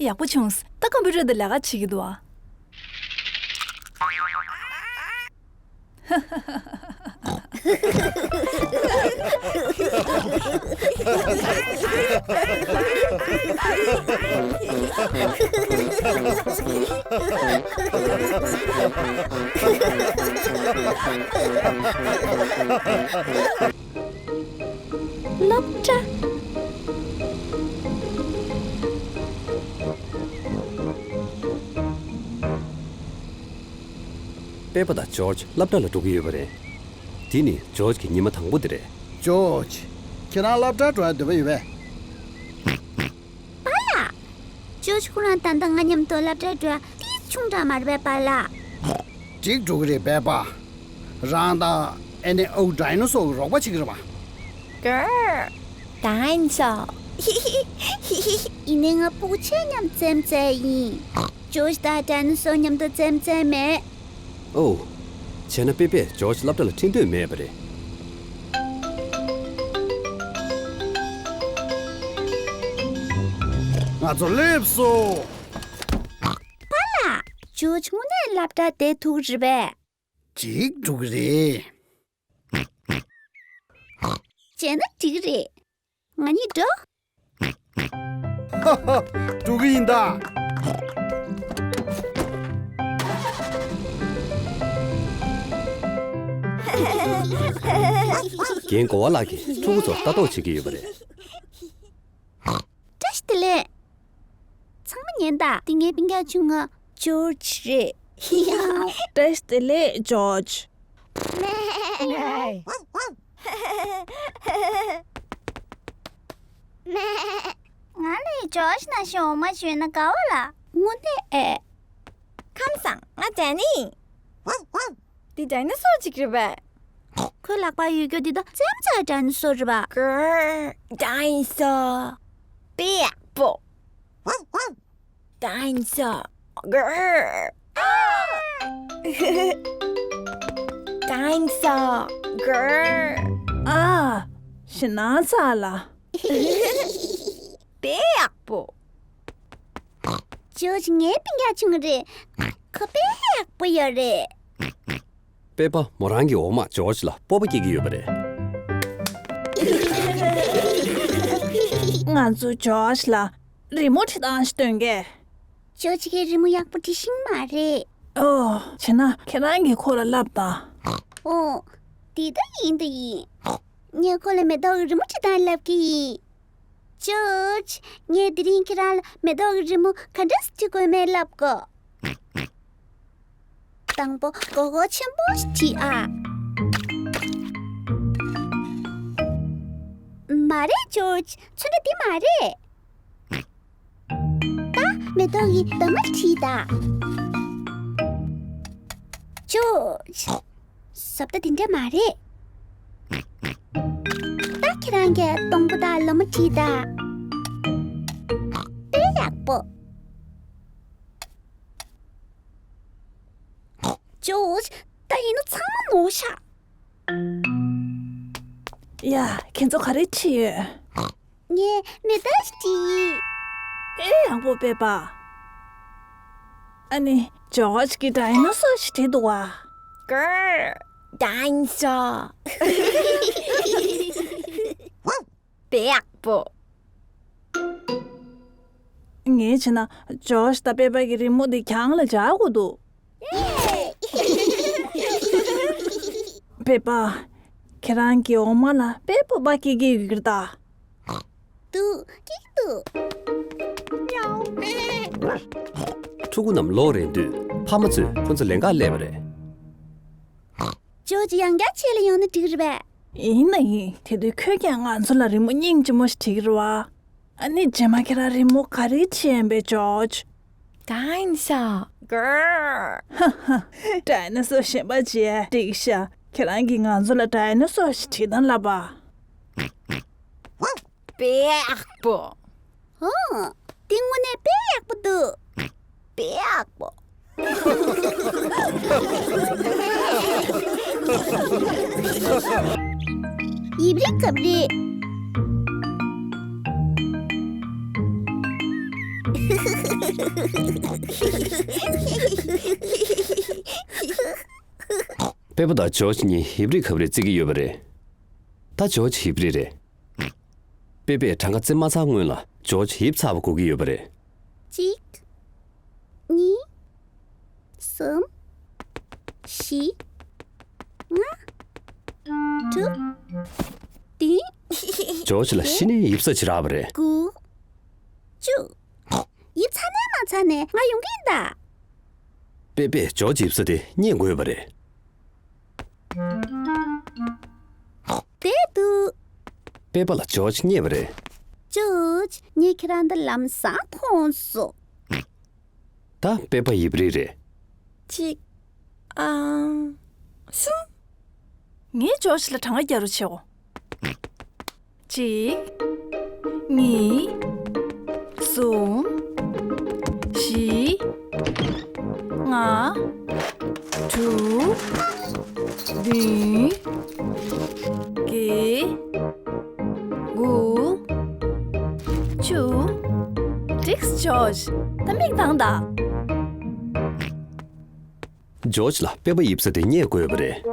ཡག་པོ་བྱུང་། ད་ཀམ་པུ་ཊར་དེ་ལས་ཀ་བྱེད་ཀྱི་འདུག་ཨ། སློབ་གྲྭ། པེ་པ་དང་ཇོརྗ་སློབ་གྲྭ་ལ་འགྲོ་གི་ཡོད་པ་རེད། འདི་ནི་ཇོརྗ་གི་ཉི་མ་དང་པོ་དེ་རེད། ཇོརྗ། ཁྱེད་རང་སློབ་གྲྭར་འགྲོ་ཡ་འདོད་པ་ཡོད་པས། པཱ་ལགས། ཇོརྗ་ཁོ་རང་ད་ལྟ་ང་མཉམ་དུ་སློབ་གྲྭར་འགྲོ་ཡ་ཏོག་ཙམ་ཆུང་དྲགས་མ་རེད་པས་པཱ་ལགས། འགྲིག་འགྲོ་གི་རེད་པས་པཱ། རང་དང་ཨེ་ནི་ཨོ་ཌའི་ནོ་སོར་གྱི་རོགས་པ་བྱེད་ཀྱི་རེད་པ། གར། ཌའི་ནོ་སོར། ཡིན་ནའི་ང་སྤུ་གུ་ཆེ་མཉམ་རྩེད་མོ་རྩེ་ཡ་ཡིན། ཇོརྗ་དང་ཌའི་ནོ་སོར་མཉམ་དུ་རྩེད་མོ་རྩེ་མེད། ཨོ། བྱས་ན་པེ་པས་ཇོརྗ་སློབ་གྲྭ་ལ་འཁྲིད་འདོད་མེད་པ་རེད། ང་ཚོ་སླེབས་སོང་། པཱ་ལགས། ཇོརྗ་དངོས་གནས་སློབ་གྲྭར་བསྡད་ཐུབ་ཀྱི་རེད་པས། འགྲིག་འགྲོ་གི་རེད། བྱས་ན་འགྲིག་གི་རེད། ང་གཉིས་འགྲོ། ཧ་ཧ། འགྲོ་གི་ཡིན་ད། རྒན་གོ་བ་ལགས་ཀྱིས་ཕྲུ་གུ་ཚོར་ལྟ་རྟོག་བྱེད་ཀྱི་ཡོད་པ་རེད། བཀྲ་ཤིས་བདེ་ལེགས། ཚང་མ་ཉན་དང་། འདི་ངའི་སྤུན་ཀྱག་ཆུང་ང་ཇོརྗ་རེད། བཀྲ་ཤིས་བདེ་ལེགས་ཇོརྗ། ང་ལ་ཇོརྗ་ནང་བཞིན་འོ་མ་བྱོས་ན་དགའ་བ་ལ། དངོས་གནས་ཨེ། ཁམས་བཟང་། ང་ཌེ་ནི། འདི་ཌའི་ནོ་སོར་ཅིག་རེད་པས། ཁོའི་ལག་པར་ཡོད་རྒྱུ་འདི་ད་རྩེད་མོ་རྩེ་ཡ་ཌའི་ནོ་སོར་རེད་པ། གར། ཌའི་ནོ་སོར། དཔེ་ཡག་པོ། ཌའི་ནོ་སོར། གར། ཌའི་ནོ་སོར། གར། ཨ། ཞེད་སྣང་ཚ་ལ། དཔེ་ཡག་པོ། ཇོརྗ་ངའི་སྤུན་ཀྱག་ཆུང་ངུ་རེད། ཁོ་དཔེ་ཡག་པོ་ཡོད་རེད། པེ་པ་མོ་རང་གི་འོ་མ་ཇོརྗ་ལ་སྤོབས་པ་སྐྱེ་གི་ཡོད་པ་རེད། ང་ཚོ་ཇོརྗ་ལ་རི་མོ་བྲིས་སྟངས་ཤིག་སྟོན་གས། ཇོརྗ་གིས་རི་མོ་ཡག་པོ་འབྲི་ཤེས་མ་རེད། ཨོ། བྱས་ན་ཁྱེད་རང་གིས་ཁོ་ལ་བསླབ་དང་། ཨོ། དེ་ད་ཡིན་ད་ཡིན། ངས་ཁོ་ལ་མེ་ཏོག་གི་རི་མོ་བྲིས་སྟངས་བསླབ་ཀྱི་ཡིན། ཇོརྗ། ངས་དེ་རིང་ཁྱེད་རང་ལ་མེ་ཏོག་གི་རི་མོ་ག་འདྲ་སེ་བྲིས་དགོས་མེད་ལབ་གོ། དང་པོ་མགོ་སྐོར་ཆེན་པོ་ཞིག་བྲིས་ཨ། མ་རེད་ཇོརྗ། ཚོན་ཁྲ་འདི་མ་རེད། ད་མེ་ཏོག་གི་འདབ་མ་བྲིས་ད། ཇོརྗ། ཟབ་ད་དེ་འདྲ་མ་རེད། ད་ཁྱེད་རང་གིས་སྡོང་པོ་དང་ལོ་མ་བྲིས་ད། དཔེ་ཡག་པོ། ཇོརྗ། ད་ཡིན་ན་ཚང་མ་ནོར་ཤག་ཡ། ཁྱེད་ཚོ་ག་རེ་བྱེད་ཡོད། ངས་མེ་ཏོག་ཞིག་བྲིས། ཨེ་ཡག་པོ་པེ་པ། ཨ་ནི་ཇོརྗ་གིས་ཌའི་ནོ་སོར་ཞིག་བྲིས་འདུག་བ། གར། ཌའི་ནོ་སོར། དཔེ་ཡག་པོ། ངས་བྱས་ན་ཇོརྗ་དང་པེ་པ་གི་རི་མོ་འདི་གྱང་ལ་འཇགས་དགོས་འདུག་པེ་པ། ཁྱེད་རང་གི་འོ་མ་ལ་དཔེ་སྤོབས་པ་སྐྱེ་གི་ཡོད་ཀྱི་རེད་ད། འདུག་སྐྱེ་གི་འདུག་ཕྲུ་གུ་རྣམས་ལོག་རན་དུས་ཕ་མ་ཚོས་ཁོ་ཚོ་ལེན་གར་སླེབས་པ་རེད། ཇོརྗ་ཡང་བསྐྱར་ཆེད་ལ་ཡོང་ན་འགྲིག་རེད་པས། ཡིན་ན་ཡིན། དེ་དུས་ཁོས་ཀྱང་ང་ཚོ་ལ་རི་མོ་སྙིང་རྗེ་མོ་ཞིག་བྲིས་ཀྱི་རེད་བ། ཨ་ནི་རྗེས་མ་ཁྱེད་རང་རི་མོ་ག་རེ་བྲིས་ཡིན་པས་ཇོརྗ། ཌའི་ནོ་སོར། གར། ཧ་ཧ། ཌའི་ནོ་སོར་གཞན་པ་བྱས་འགྲིག་ཤག་ཁྱེད་རང་གིས་ང་ཚོ་ལ་ཌའི་ནོ་སོར་ཞིག་བྲིས་དང་ལབ་པ། དཔེ་ཡག་པོ། ཨོ། འདི་དངོས་གནས་དཔེ་ཡག་པོ་འདུག་དཔེ་ཡག་པོ། ཡིབ་རི་གབ་རི། པེ་པ་དང་ཇོརྗ་གཉིས་ཡིབ་རི་གབ་རི་རྩེ་གི་ཡོད་པ་རེད། ད་ཇོརྗ་ཡིབ་རི་རེད། པེ་པས་གྲངས་ཀ་རྩེ་མ་ཚར་སྔོན་ལ་ཇོརྗ་ཡིབ་ཚར་བ་གོ་གི་ཡོད་པ་རེད། གཅིག་གཉིས། གསུམ། བཞི། ལྔ། དྲུག་བདུན། ཇོརྗ་ལ་གཞི་ནས་ཡིབ་ས་ཅིག་རག་པ་རེད། དགུ། བཅུ། ཡིབ་ཚར་ནས་མ་ཚར་ནས་ང་ཡོང་གི་ཡིན་ད། པེ་པས་ཇོརྗ་ཡིབ་ས་དེ་རྙེད་དགོས་པ་རེད། དེ་འདུག་པེ་པ་ལ་ཇོརྗ་རྙེད་པ་རེད། ཇོརྗ། ངས་ཁྱེད་རང་འདི་ལམ་སང་མཐོང་སོང་། ད་པེ་པ་ཡིབ་རི་རེད། གཅིག་ཨང་། གསུམ། ངས་ཇོརྗ་ལ་གྲངས་ཀ་རྒྱག་རོགས་བྱེད་འོ། གཅིག་གཉིས། གསུམ། བཞི། ལྔ། དྲུག་བདུན། བརྒྱད། དགུ། བཅུ། འགྲིགས་ཇོརྗ། ད་མིག་གདངས་དང་། ཇོརྗ་ལ་པེ་པ་ཡིབ་ས་དེ་རྙེད་དགོས་པ་རེད།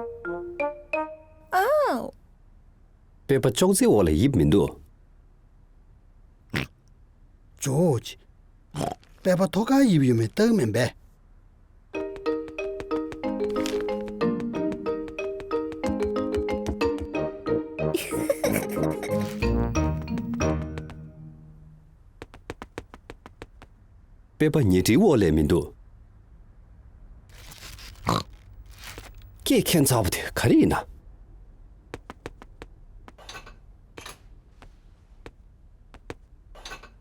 ཨའོ། པེ་པ་ཅོག་ཙེའི་འོག་ལ་ཡིབ་མི་འདུག་ཇོརྗ། པེ་པ་ཐོག་ཁར་ཡིབ་ཡོད་མེད་བལྟ་གི་མིན་པས། པེ་པ་ཉལ་ཁྲིའི་འོག་ལས་མི་འདུག་སྐད་ཁྱད་མཚར་པོ་དེ་ག་རེ་ཡིན་ན།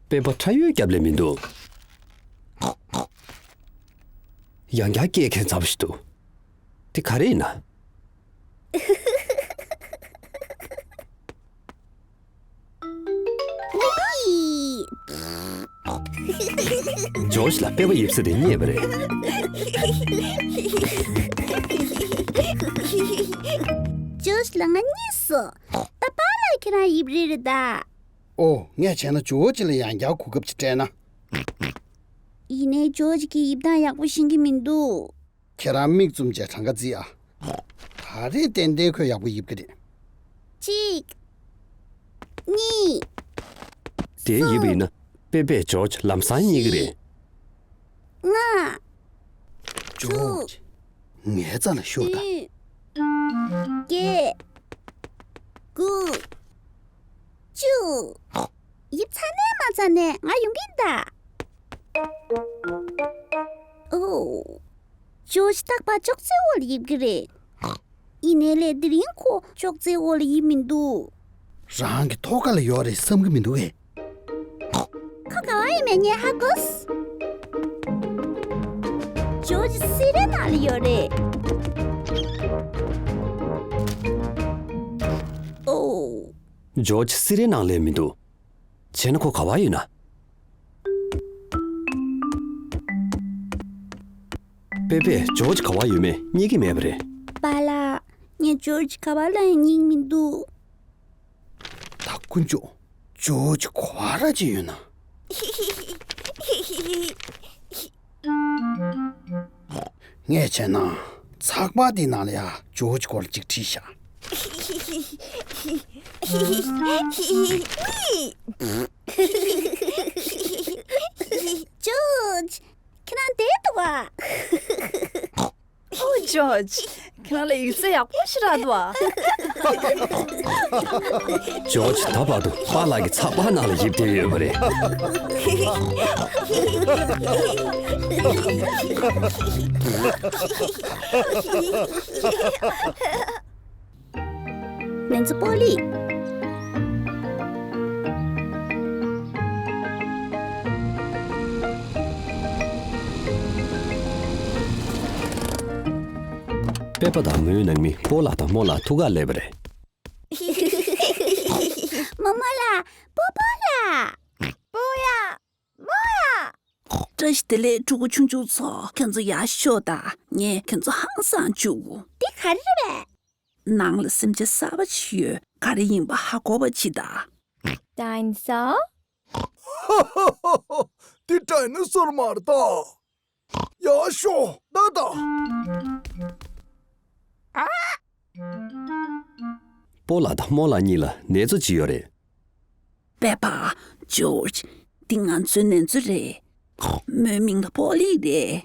པེ་པ་ཁྲ་ཡོལ་རྒྱབ་ལས་མི་འདུག་ཡང་བསྐྱར་སྐད་ཁྱད་མཚར་པོ་ཞིག་འདུག་དེ་ག་རེ་ཡིན་ན། ཇོརྗ་ལ་པེ་པ་ཡིབ་ས་དེ་རྙེད་པ་རེད། ཇོརྗ་ལ་ང་རྙེད་སོང་། ད་པཱ་ལགས་ཁྱེད་རང་ཡིབ་རི་རེད་ད། ཨོ། ངས་བྱས་ན་ཇོརྗ་ལ་ཡང་བསྐྱར་གོ་སྐབས་ཅིག་སྤྲད་ན། ཡིན་ནའི་ཇོརྗ་གིས་ཡིབ་སྟངས་ཡག་པོ་ཤེས་ཀྱི་མི་འདུག་ཁྱེད་རང་མིག་བཙུམ་བྱས་གྲངས་ཀ་བརྩི་ཨ། ད་རེས་ཏན་ཏན་ཁོས་ཡག་པོ་ཡིབ་ཀྱི་རེད། གཅིག་གཉིས། དེ་ཡིབ་པ་ཡིན་ན་པེ་པས་ཇོརྗ་ལམ་སང་རྙེད་ཀྱི་རེད། ལྔ། ཇོརྗ། ངའི་རྩ་ལ་ཤོག་དང་། བདུན། བརྒྱད། དགུ། བཅུ། ཡིབ་ཚར་ནས་མ་ཚར་ནས་ང་ཡོང་གིན་གདའ། ཨོ། ཇོརྗ་རྟག་པར་ཅོག་ཙེའི་འོག་ལ་ཡིབ་ཀྱི་རེད། ཡིན་ནའི་ལས་དེ་རིང་ཁོ་ཅོག་ཙེའི་འོག་ལ་ཡིབ་མི་འདུག་རང་གི་ཐོག་ཁ་ལ་ཡོད་རེད་བསམ་གྱི་མི་འདུག་གས། ཁོ་ག་བ་ཡོད་མེད་ངས་ཧ་གོ། ཇོརྗ་སི་རའི་ནང་ལ་ཡོད་རེད། ཨོ། ཇོརྗ་སི་རའི་ནང་ལ་མི་འདུག་བྱས་ན་ཁོ་ག་བ་ཡོད་ན། པེ་པེ་ཇོརྗ་ག་བ་ཡོད་མེད་རྙེད་ཀྱི་མེད་པ་རེད། པཱ་ལགས། ངས་ཇོརྗ་ག་བ་ལ་ཡང་རྙེད་མི་འདུག་ད་དཀོན་མཆོག་ཇོརྗ་ག་བ་ར་ཅིག་ཡོད་ན། ངས་བྱས་ན་ཚགས་པར་འདི་ནང་ལ་ཡ་ཇོརྗ་སྐོར་ཅིག་བྲིས་ཤག་ཇོརྗ། ཁྱེད་རང་བསྡད་འདུག་ག་ཨོ་ཇོརྗ། ཁྱེད་རང་ལ་ཡིག་ཚད་ཡག་པོ་ཞིག་རག་འདུག་ག་ཇོརྗ་ད་བར་དུ་པཱ་ལགས་ཀྱི་ཚགས་པར་ནང་ལ་ཡིབ་བསྡད་ཡོད་པ་རེད། ནེ་ཙོ་པོ་ལི། པེ་པ་དང་མོའི་ནང་མི་པོ་ལགས་དང་རྨོ་ལགས་ཐུག་གར་སླེབས་པ་རེད། རྨོ་རྨོ་ལགས། པོ་པོ་ལགས། པོ་ཡ། རྨོ་ཡ། བཀྲ་ཤིས་བདེ་ལེགས་ཕྲུ་གུ་ཆུང་ཆུང་ཚོ། ཁྱོད་ཚོ་ཡར་ཤོག་དང་། ངས་ཁྱོད་ཚོ་ཧང་སང་བཅུག་དེ་ག་རེ་རེད་པས། ནང་ལ་སེམས་ཅན་གསར་པ་ཅིག་ཡོད། ག་རེ་ཡིན་པ་ཧ་གོ་བ་བྱེད་དང་། ཌའི་ནོ་སོར། དེ་ཌའི་ནོ་སོར་མ་རེད་ད། ཡར་ཤོག་ད་ད། པོ་ལགས་དང་རྨོ་ལགས་གཉིས་ལ་ནེ་ཙོ་ཅིག་ཡོད་རེད། པེ་པ། ཇོརྗ། འདི་ང་ཚོའི་ནེ་ཙོ་རེད། མོའི་མིང་ལ་པོ་ལི་རེད།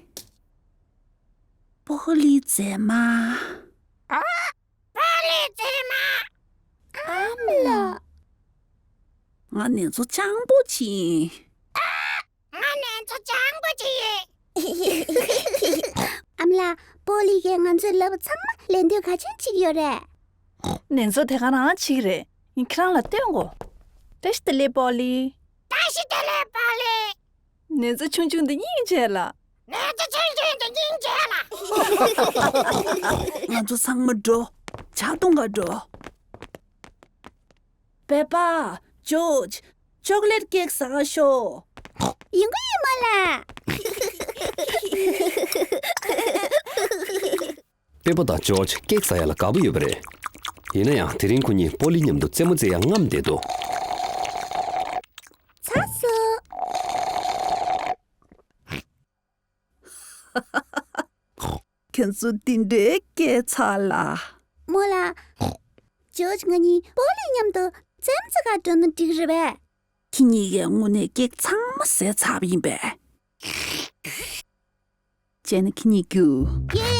པོ་ལི་མཛེས་མ། ཨ། པོ་ལི་མཛེས་མ། ཨ་མ་ལགས། ང་ནེ་ཙོ་སྤྱང་པོ་ཅིག་ཡིན། ང་ནེ་ཙོ་སྤྱང་པོ་ཅིག་ཡིན། ཨ་མ་ལགས། པོ་ལི་གིས་ང་ཚོའི་ལབ་པ་ཚང་མ་ལན་ལྡོག་ག་ཚོད་ཅིག་ཡོད་རེད། ནེ་ཙོ་དེ་ག་རང་བྱེད་ཀྱི་རེད། ངས་ཁྱེད་རང་ལ་སྟོན་གོ། བཀྲ་ཤིས་བདེ་ལེགས་པོ་ལི། བཀྲ་ཤིས་བདེ་ལེགས་པོ་ལི། ནེ་ཙོ་ཆུང་ཆུང་འདི་སྙིང་རྗེ་ལ། ནེ་ཙོ་ཆུང་ཆུང་འདི་སྙིང་རྗེ་ལ། ང་ཚོ་ཚང་མ་འགྲོ། ཇ་འཐུང་ག་འགྲོ། པེ་པ། ཇོརྗ། ཅོག་ལེ་ཊི་ཀེག་ཟ་ག་ཤོག་ཡིན་གོ་ཡིན་རྨོ་ལགས། པེ་པ་དང་ཇོརྗ་ཀེག་ཟ་ཡ་ལ་དགའ་པོ་ཡོད་པ་རེད། ཡིན་ན་ཡང་དེ་རིང་ཁོ་གཉིས་པོ་ལི་མཉམ་དུ་རྩེད་མོ་རྩེ་ཡ་རྔམ་བསྡད་འདུག་ཚར་སོང་། ཁྱེད་ཚོ་འདི་འདྲའི་སྐད་ཆ་ལ། རྨོ་ལགས། ཇོརྗ་ང་གཉིས་པོ་ལི་མཉམ་དུ་རྩེད་མོ་རྩེ་ག་འགྲོ་ན་འགྲིག་རེད་པས། ཁྱེད་གཉིས་ཀས་དངོས་གནས་ཀེག་ཚང་མ་ཟས་ཚར་བ་ཡིན་པས། བྱས་ན་ཁྱེད་གཉིས་རྒྱུགས། ཡེ།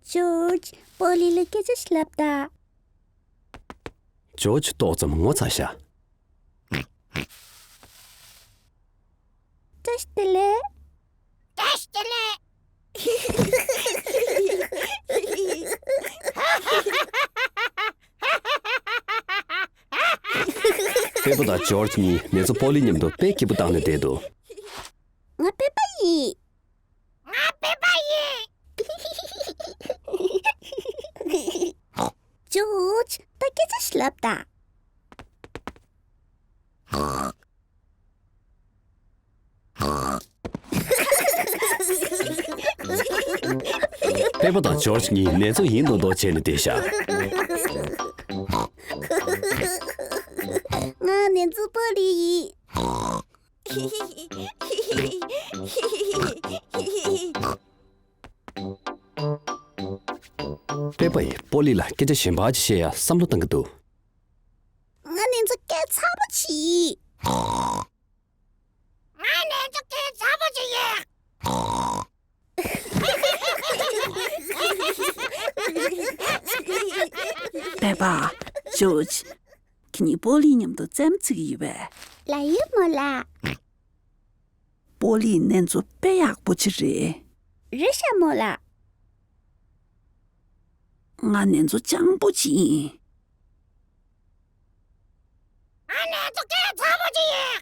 ཇོརྗ། པོ་ལི་ལ་སྐད་ཆ་ཞིག་ལབ་དང་། ཇོརྗ་ཏོག་ཙམ་ངོ་ཚ་ཤག་བཀྲ་ཤིས་བདེ་ལེགས། བཀྲ་ཤིས་བདེ་ལེགས། པེ་པ་དང་ཇོརྗ་གཉིས་ནེ་ཙོ་པོ་ལི་མཉམ་དུ་དཔེ་སྐྱིད་པོ་བཏང་ནས་བསྡད་འདུག་ང་པེ་པ་ཡིན། ང་པེ་པ་ཡིན། ཇོརྗ། ད་སྐད་ཆ་ཞིག་ལབ་དང་། པེ་པ་དང་ཇོརྗ་གཉིས་ནེ་ཙོ་ཡིན་མདོག་མདོག་བྱས་ནས་བསྡད་ཤག་ང་ནེ་ཙོ་པོ་ལི་ཡིན། པེ་པ་ཡིས་པོ་ལི་ལ་སྐད་ཆ་གཞན་པ་ཅིག་བཤད་ཡ་བསམ་བློ་བཏང་གི་འདུག་ང་ནེ་ཙོ་སྐད་ཚ་པོ་ཅིག་ཡིན། ང་ནེ་ཙོ་སྐད་ཚ་པོ་ཅིག་ཡིན། པེ་པ། ཇོརྗ། ཁྱེད་གཉིས་པོ་ལི་མཉམ་དུ་རྩེད་མོ་རྩེ་གི་ཡོད་པས། ལགས་ཡོད་མོ་ལགས། པོ་ལི་ནེ་ཙོ་དཔེ་ཡག་པོ་ཅིག་རེད། རེད་ཤག་མོ་ལགས། ང་ནེ་ཙོ་སྤྱང་པོ་ཅིག་ཡིན། ང་ནེ་ཙོ་སྐད་ཚ་པོ་ཅིག་ཡིན།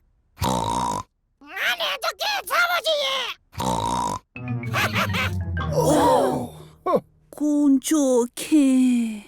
ང་ནེ་ཙོ་སྐད་ཚ་པོ་ཅིག་ཡིན། དཀོན་མཆོག་མཁྱེན།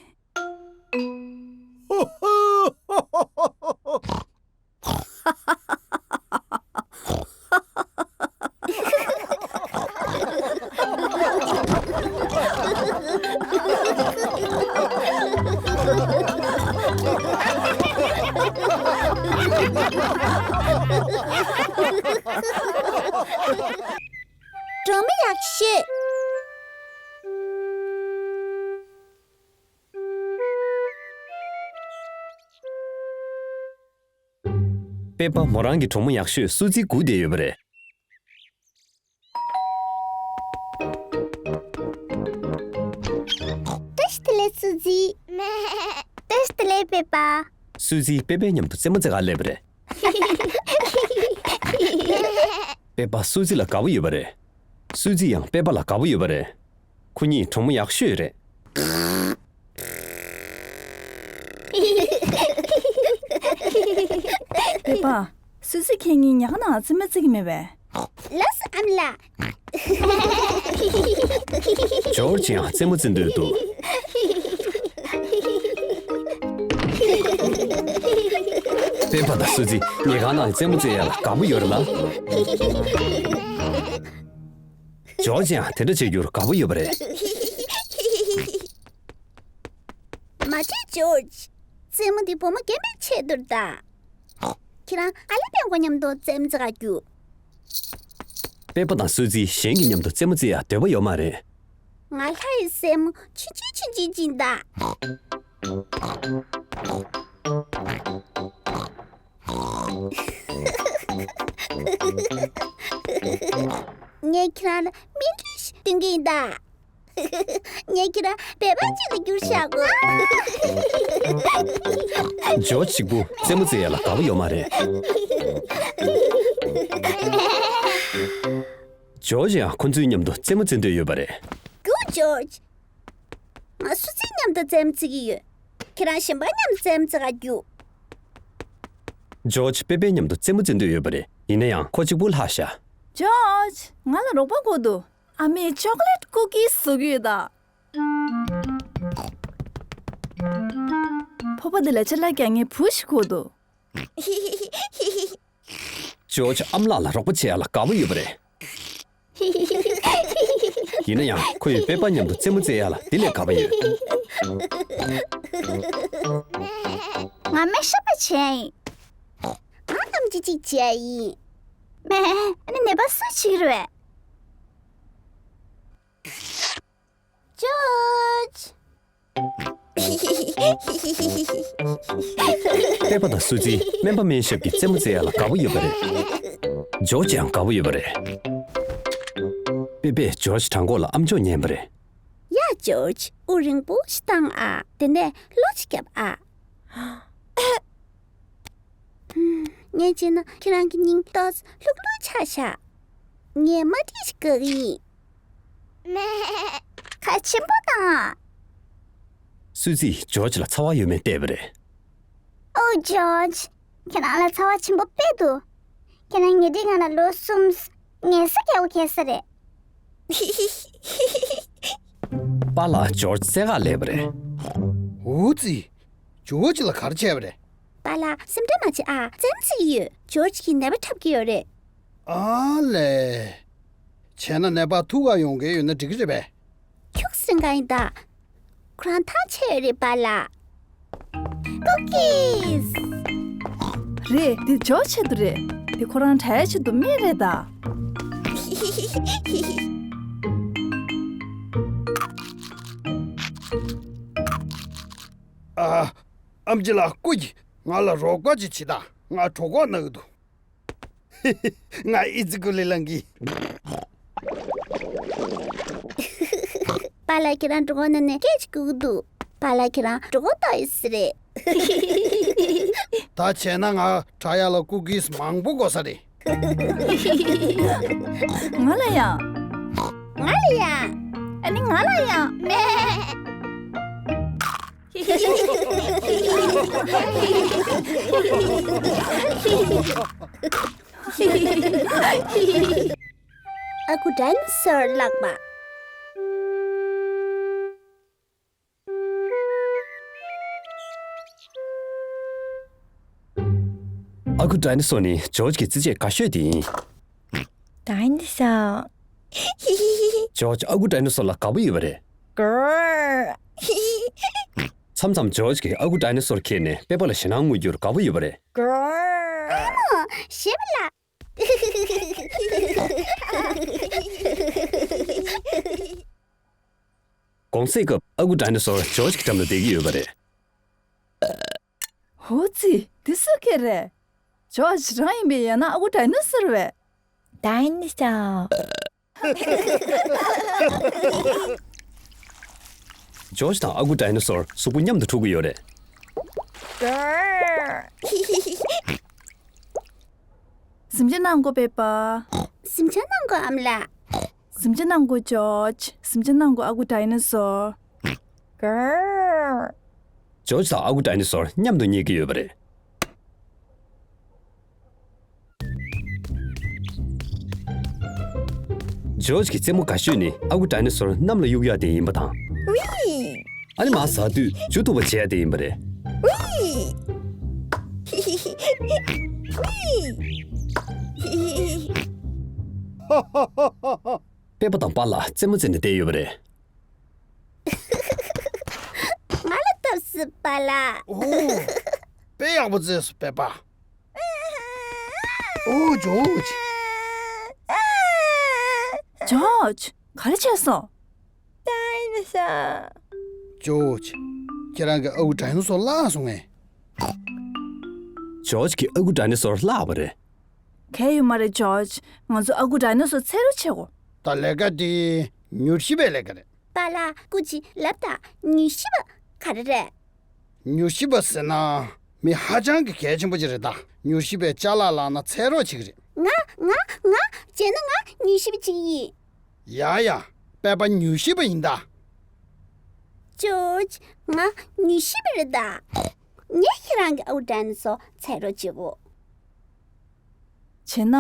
སྒྲོལ་མ་ཡག་ཤོས། པེ་པ་མོ་རང་གི་གྲོགས་མོ་ཡག་ཤོས་སུ་ཙི་སྒུག་བསྡད་ཡོད་པ་རེད། བཀྲ་ཤིས་བདེ་ལེགས་སུ་ཙི། བཀྲ་ཤིས་བདེ་ལེགས་པེ་པ། སུ་ཙི་པེ་པའི་མཉམ་དུ་རྩེད་མོ་རྩེ་གར་སླེབས་པ་རེད། པེ་པ་སུ་ཙི་ལ་དགའ་པོ་ཡོད་པ་རེད། སུ་ཙི་ཡང་པེ་པ་ལ་དགའ་པོ་ཡོད་པ་རེད། ཁོ་གཉིས་གྲོགས་མོ་ཡག་ཤོས་རེད། པེ་པ། སུ་ཙི་ཁྱེད་གཉིས་ཉལ་ཁང་ནང་རྩེད་མོ་རྩེ་གི་མེད་པས། ལགས་སོ་ཨ་མ་ལགས། ཇོརྗ་ཡང་རྩེད་མོ་རྩེ་འདོད་འདུག་པེ་པ་དང་སུ་ཙི་ཉལ་ཁང་ནང་རྩེད་མོ་རྩེ་ཡ་ལ་དགའ་པོ་ཡོད་རེད་ལ། ཇོརྗ་ཡང་དེ་འདྲ་བྱེད་རྒྱུར་དགའ་པོ་ཡོད་པ་རེད། མ་བྱེད་ཇོརྗ། རྩེད་མོ་འདི་བུ་མོ་རྒན་པའི་ཆེད་དུ་རེད་ད། ཁྱེད་རང་ཨ་ལེ་པེ་པ་མཉམ་དུ་རྩེད་མོ་རྩེ་གར་རྒྱུགས། པེ་པ་དང་སུ་ཙི་གཞན་གྱི་མཉམ་དུ་རྩེད་མོ་རྩེ་ཡ་འདོད་པ་ཡོད་མ་རེད། ང་ལྷ་ཡི་སྲས་མོ་ཆུང་ཆུང་ཆུང་ཆུང་ཅིག་ཡིན་ད། ངས་ཁྱེད་རང་ལ་སྨིན་གྲོལ་ཞིག་སྟོན་གྱི་ཡིན་ད། ངས་ཁྱེད་རང་སྦལ་པ་ཅིག་ལ་འགྱུར་བཞག་གོ། ཇོརྗ་གཅིག་པུ་རྩེད་མོ་རྩེ་ཡ་ལ་དགའ་པོ་ཡོད་མ་རེད། ཇོརྗ་ཡང་ཁོ་ཚོའི་མཉམ་དུ་རྩེད་མོ་རྩེ་འདོད་ཡོད་པ་རེད། རྒྱུགས་ཇོརྗ། ང་སུ་ཙི་མཉམ་དུ་རྩེད་མོ་རྩེ་གི་ཡོད། ཁྱེད་རང་གཞན་པ་མཉམ་དུ་རྩེད་མོ་རྩེ་གར་རྒྱུགས། ཇོརྗ་པེ་པའི་མཉམ་དུ་རྩེད་མོ་རྩེ་འདོད་ཡོད་པ་རེད། ཡིན་ན་ཡང་ཁོ་གཅིག་པུ་ལྷག་ཤག་ཇོརྗ། ང་ལ་རོགས་པ་དགོས་འདུག་ཨ་མས་ཅོག་ལེ་ཊི་ཀུ་ཀིས་བཟོ་གི་ཡོད་ད། ཕོར་པ་འདི་ལ་ཅ་ལག་རྒྱག་མཁན་བུ་ཞིག་དགོས་འདུག་ཇོརྗ་ཨ་མ་ལགས་ལ་རོགས་པ་བྱེད་ཡ་ལ་དགའ་པོ་ཡོད་པ་རེད། ཡིན་ན་ཡང་ཁོ་ཡིས་པེ་པ་མཉམ་དུ་རྩེད་མོ་རྩེ་ཡ་ལ་དེ་ལས་དགའ་པོ་ཡོད། ང་མེ་ཤ་པ་བྱས་ཡིན། ང་ཐམས་ཅད་ཅིག་བྱས་ཡིན། མེ། ཨ་ནི་ནད་པ་སུ་བྱེད་ཀྱི་རེད། ཇོརྗ། པེ་པ་དང་སུ་ཙི་སྨན་པ་སྨན་ཞབས་ཀྱི་རྩེད་མོ་རྩེ་ཡ་ལ་དགའ་པོ་ཡོད་པ་རེད། ཇོརྗ་ཡང་དགའ་པོ་ཡོད་པ་རེད། པེ་པས་ཇོརྗ་བྲང་ཁོག་ལ་ཨམ་ཅོག་ཉན་པ་རེད། ཡ་ཇོརྗ། དབུགས་རིང་པོ་ཞིག་བཏང་ཨ། དེ་ནས་གློ་ཅིག་བརྒྱབ་ཨ། ངས་བྱས་ན་ཁྱེད་རང་གི་སྙིང་ཏོག་ཙམ་ལྷུག་ལྷུག་ཆགས་ཤག་ངས་མ་ཏིས་ཞིག་བཀག་གི་ཡིན། ཁ་ཆེན་པོ་བཏང་། སུ་ཙིས་ཇོརྗ་ལ་ཚ་བ་ཡོད་མེད་བལྟས་པ་རེད། ཨོ་ཇོརྗ། ཁྱེད་རང་ལ་ཚ་བ་ཆེན་པོ་དཔེ་འདུག་ཁྱེད་རང་ཉེ་འབྲེལ་ང་ལ་ལོ་གསུམ་ངལ་གསོ་རྒྱག་དགོས་ས་རེད། པཱ་ལགས་ཇོརྗ་རྩེད་གར་སླེབས་པ་རེད། འུ་ཙི། ཇོརྗ་ལ་ག་རེ་བྱས་པ་རེད། པཱ་ལགས་སེམས་ཁྲལ་མ་བྱེད་ཨ། རྩེད་མོ་རྩེ་གི་ཡོད། ཇོརྗ་གིས་ནད་པ་འཁྲབ་ཀྱི་ཡོད་རེད། ཨ་ལས། བྱས་ན་ནད་པ་ཐུག་ག་ཡོང་མཁན་ཡོད་ན་འགྲིག་གི་རེད་པས། ཁྱུག་སེ་འགའ་ཡིན་ད། ཁོ་རང་ཐག་ཆད་ཡོད་རེད་པཱ་ལགས། ཀུ་ཀིས། རེད། འདི་ཇོརྗ་ཆེད་དུ་རེད། འདི་ཁོ་རང་དྲ་ཡའི་ཆེད་དུ་སྨན་རེད་ད། ཨ། ཨམ་ཆི་ལགས་སྐུ་མཁྱེན། ང་ལ་རོགས་པ་ཅིག་བྱེད་དང་། ང་གྲོད་ཁོག་ན་གི་འདུག་ང་ཨི་ཙི་ཀུ་ལི་ལང་གི། པཱ་ལགས་ཁྱེད་རང་གྲོད་ཁོག་ནང་ནས་སྐད་ཅིག་སྐུག་གི་འདུག་པཱ་ལགས་ཁྱེད་རང་གྲོད་ཁོག་ལྟོགས་ཡོད་ས་རེད། ད་བྱས་ན་ང་དྲག་ཡག་ལ་ཀུ་ཀིས་མང་པོ་དགོས་ས་རེད། ང་ལ་ཡང་། ང་ལ་ཡང་། ཨ་ནི་ང་ལ་ཡང་། མེ། ཨ་ཁུ་ཌའི་ནོ་སོར་ལགས་པ། ཨ་ཁུ་ཌའི་ནོ་སོར་ནི་ཇོརྗ་གི་རྩེད་ཆས་དགའ་ཤོས་དེ་ཡིན། ཌའི་ནོ་སོར། ཇོརྗ་ཨ་ཁུ་ཌའི་ནོ་སོར་ལ་དགའ་པོ་ཡོད་པ་རེད། གར། མཚམས་མཚམས་ཇོརྗ་གིས་ཨ་ཁུ་ཌའི་ནོ་སོར་ཁྱེར་ནས་པེ་པ་ལ་ཞེད་སྣང་དངོས་རྒྱུར་དགའ་པོ་ཡོད་པ་རེད། གར། ཞེས་པ་ལ། གུང་སེང་སྐབས་ཨ་ཁུ་ཌའི་ནོ་སོར་ཇོརྗ་གི་འགྲམ་ལ་བསྡད་ཀྱི་ཡོད་པ་རེད། ཧོ་ཙི། འདི་སུ་སྐད་རེད། ཇོརྗ་རང་ཡིན་པས། ཡང་ན་ཨ་ཁུ་ཌའི་ནོ་སོར་བས། ཌའི་ནོ་སོར། ཇོརྗ་དང་ཨ་ཁུ་ཌའི་ནོ་སོར་གཟུགས་པོ་མཉམ་དུ་འཁྲུག་གི་ཡོད་རེད། གཟིམ་ཆ་གནང་དགོས་པས་པ། གཟིམ་ཆ་གནང་དགོས་ཨ་མ་ལགས། གཟིམ་ཆ་གནང་དགོས་ཇོརྗ། གཟིམ་ཆ་གནང་དགོས་ཨ་ཁུ་ཌའི་ནོ་སོར། གར། ཇོརྗ་དང་ཨ་ཁུ་ཌའི་ནོ་སོར་མཉམ་དུ་ཉལ་གྱི་ཡོད་པ་རེད། ཇོརྗ་གི་རྩེད་མོ་དགའ་ཤོས་ནི་ཨ་ཁུ་ཌའི་ནོ་སོར་གནམ་ལ་གཡུག་ཡག་དེ་ཡིན་པ་དང་། ཝི། ཨ་ནི་མར་ཟགས་དུས་མཇུག་མཐུག་པ་བྱེད་ཡག་དེ་ཡིན་པ་རེད། ཝི། པེ་པ་དང་པཱ་ལགས་རྩེད་མོ་རྩེ་ནས་བསྡད་ཡོད་པ་རེད། ང་ལ་ལྟོས་སི་པཱ་ལགས། ཨོ། དཔེ་ཡག་པོ་རྩེས་སོང་པེ་པ། ཨོ་ཇོརྗ། ཇོརྗ། ག་རེ་བྱས་སོང་། ཌའི་ནོ་སོར། ཇོརྗ། ཁྱེད་རང་གི་ཨ་ཁུ་ཌའི་ནོ་སོར་བརླག་སོང་ངས། ཇོརྗ་གི་ཨ་ཁུ་ཌའི་ནོ་སོར་བརླག་པ་རེད། གལ་ཡོད་མ་རེད་ཇོརྗ། ང་ཚོ་ཨ་ཁུ་ཌའི་ནོ་སོར་འཚོལ་རོགས་བྱེད་དགོས། ད་ལས་ཀ་དེ་མྱུལ་ཞིབ་པའི་ལས་ཀ་རེད། པཱ་ལགས་སྐུ་མཁྱེན་ལབ་དང་། མྱུལ་ཞིབ་པ་ག་རེ་རེད། མྱུལ་ཞིབ་པ་ཟེར་ན་མི་ཧ་ཅང་གི་གལ་ཆེན་པོ་ཅིག་རེད་ད། མྱུལ་ཞིབ་པས་ཅ་ལག་བརླག་ན་འཚོལ་རོགས་བྱེད་ཀྱི་རེད། ང་ང་ང་བྱས་ན་ང་མྱུལ་ཞིབ་པ་ཅིག་ཡིན། ཡ་ཡ། པེ་པ་མྱུལ་ཞིབ་པ་ཡིན་ད། ཇོརྗ། ང་མྱུལ་ཞིབ་པ་རེད་ད། ངས་ཁྱེད་རང་གི་ཨ་ཁུ་ཌའི་ནོ་སོར་འཚོལ་རོགས་བྱེད་དགོས། བྱས་ན་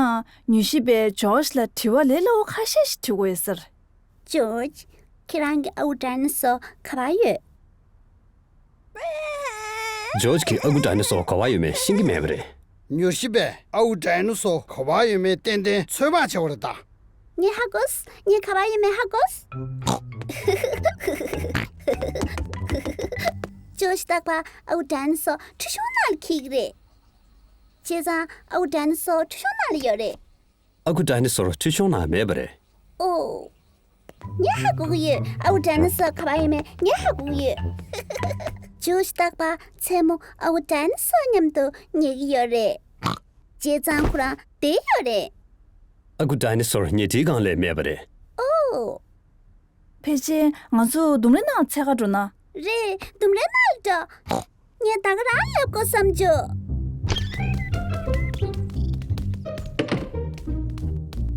མྱུལ་ཞིབ་པས་ཇོརྗ་ལ་དྲི་བ་ལས་སླ་པོ་ཁ་ཤས་ཤིག་དྲི་དགོས་ཟེར། ཇོརྗ། ཁྱེད་རང་གི་ཨ་ཁུ་ཌའི་ནོ་སོར་ག་པར་ཡོད། ཇོརྗ་གིས་ཨ་ཁུ་ཌའི་ནོ་སོར་ག་པར་ཡོད་མེད་ཤེས་ཀྱི་མེད་པ་རེད། མྱུལ་ཞིབ་པས་ཨ་ཁུ་ཌའི་ནོ་སོར་ག་པར་ཡོད་མེད་ཏན་ཏན་ཚོད་དཔག་བྱེད་པ་རེད་ད། ངས་ཧ་གོ་སོང་། ངས་ག་པར་ཡོད་མེད་ཧ་གོ་སོང་། ཇོརྗ། རྟག་པར་ཨ་ཁུ་ཌའི་ནོ་སོར་ཁྲུས་གཞོང་ནང་ལ་འཁྱེར་གྱི་རེད། བྱས་ཙང་ཨ་ཁུ་ཌའི་ནོ་སོར་ཁྲུས་གཞོང་ནང་ལ་ཡོད་རེད། ཨ་ཁུ་ཌའི་ནོ་སོར་ཁྲུས་གཞོང་ནང་མེད་པ་རེད། ཨོ། ངས་ཧ་གོ་གི་ཡོད། ཨ་ཁུ་ཌའི་ནོ་སོར་ག་པར་ཡོད་མེད་ངས་ཧ་གོ་གི་ཡོད། ཇོརྗ། རྟག་པར་མཚན་མོ་ཨ་ཁུ་ཌའི་ནོ་སོར་མཉམ་དུ་ཉལ་གྱི་ཡོད་རེད། བྱས་ཙང་ཁོ་རང་བསྡད་ཡོད་རེད། ཨ་ཁུ་ཌའི་ནོ་སོར་ཉལ་ཁྲིའི་སྒང་ལ་མེད་པ་རེད། ཨོ། ཕལ་ཆེར་ང་ཚོ་ལྡུམ་རའི་ནང་འཚོལ་ག་འགྲོ་ན། རེད། ལྡུམ་རའི་ནང་ལ་འགྲོ། ངས་ད་ག་རང་ལབ་དགོས་བསམ་བྱུང་།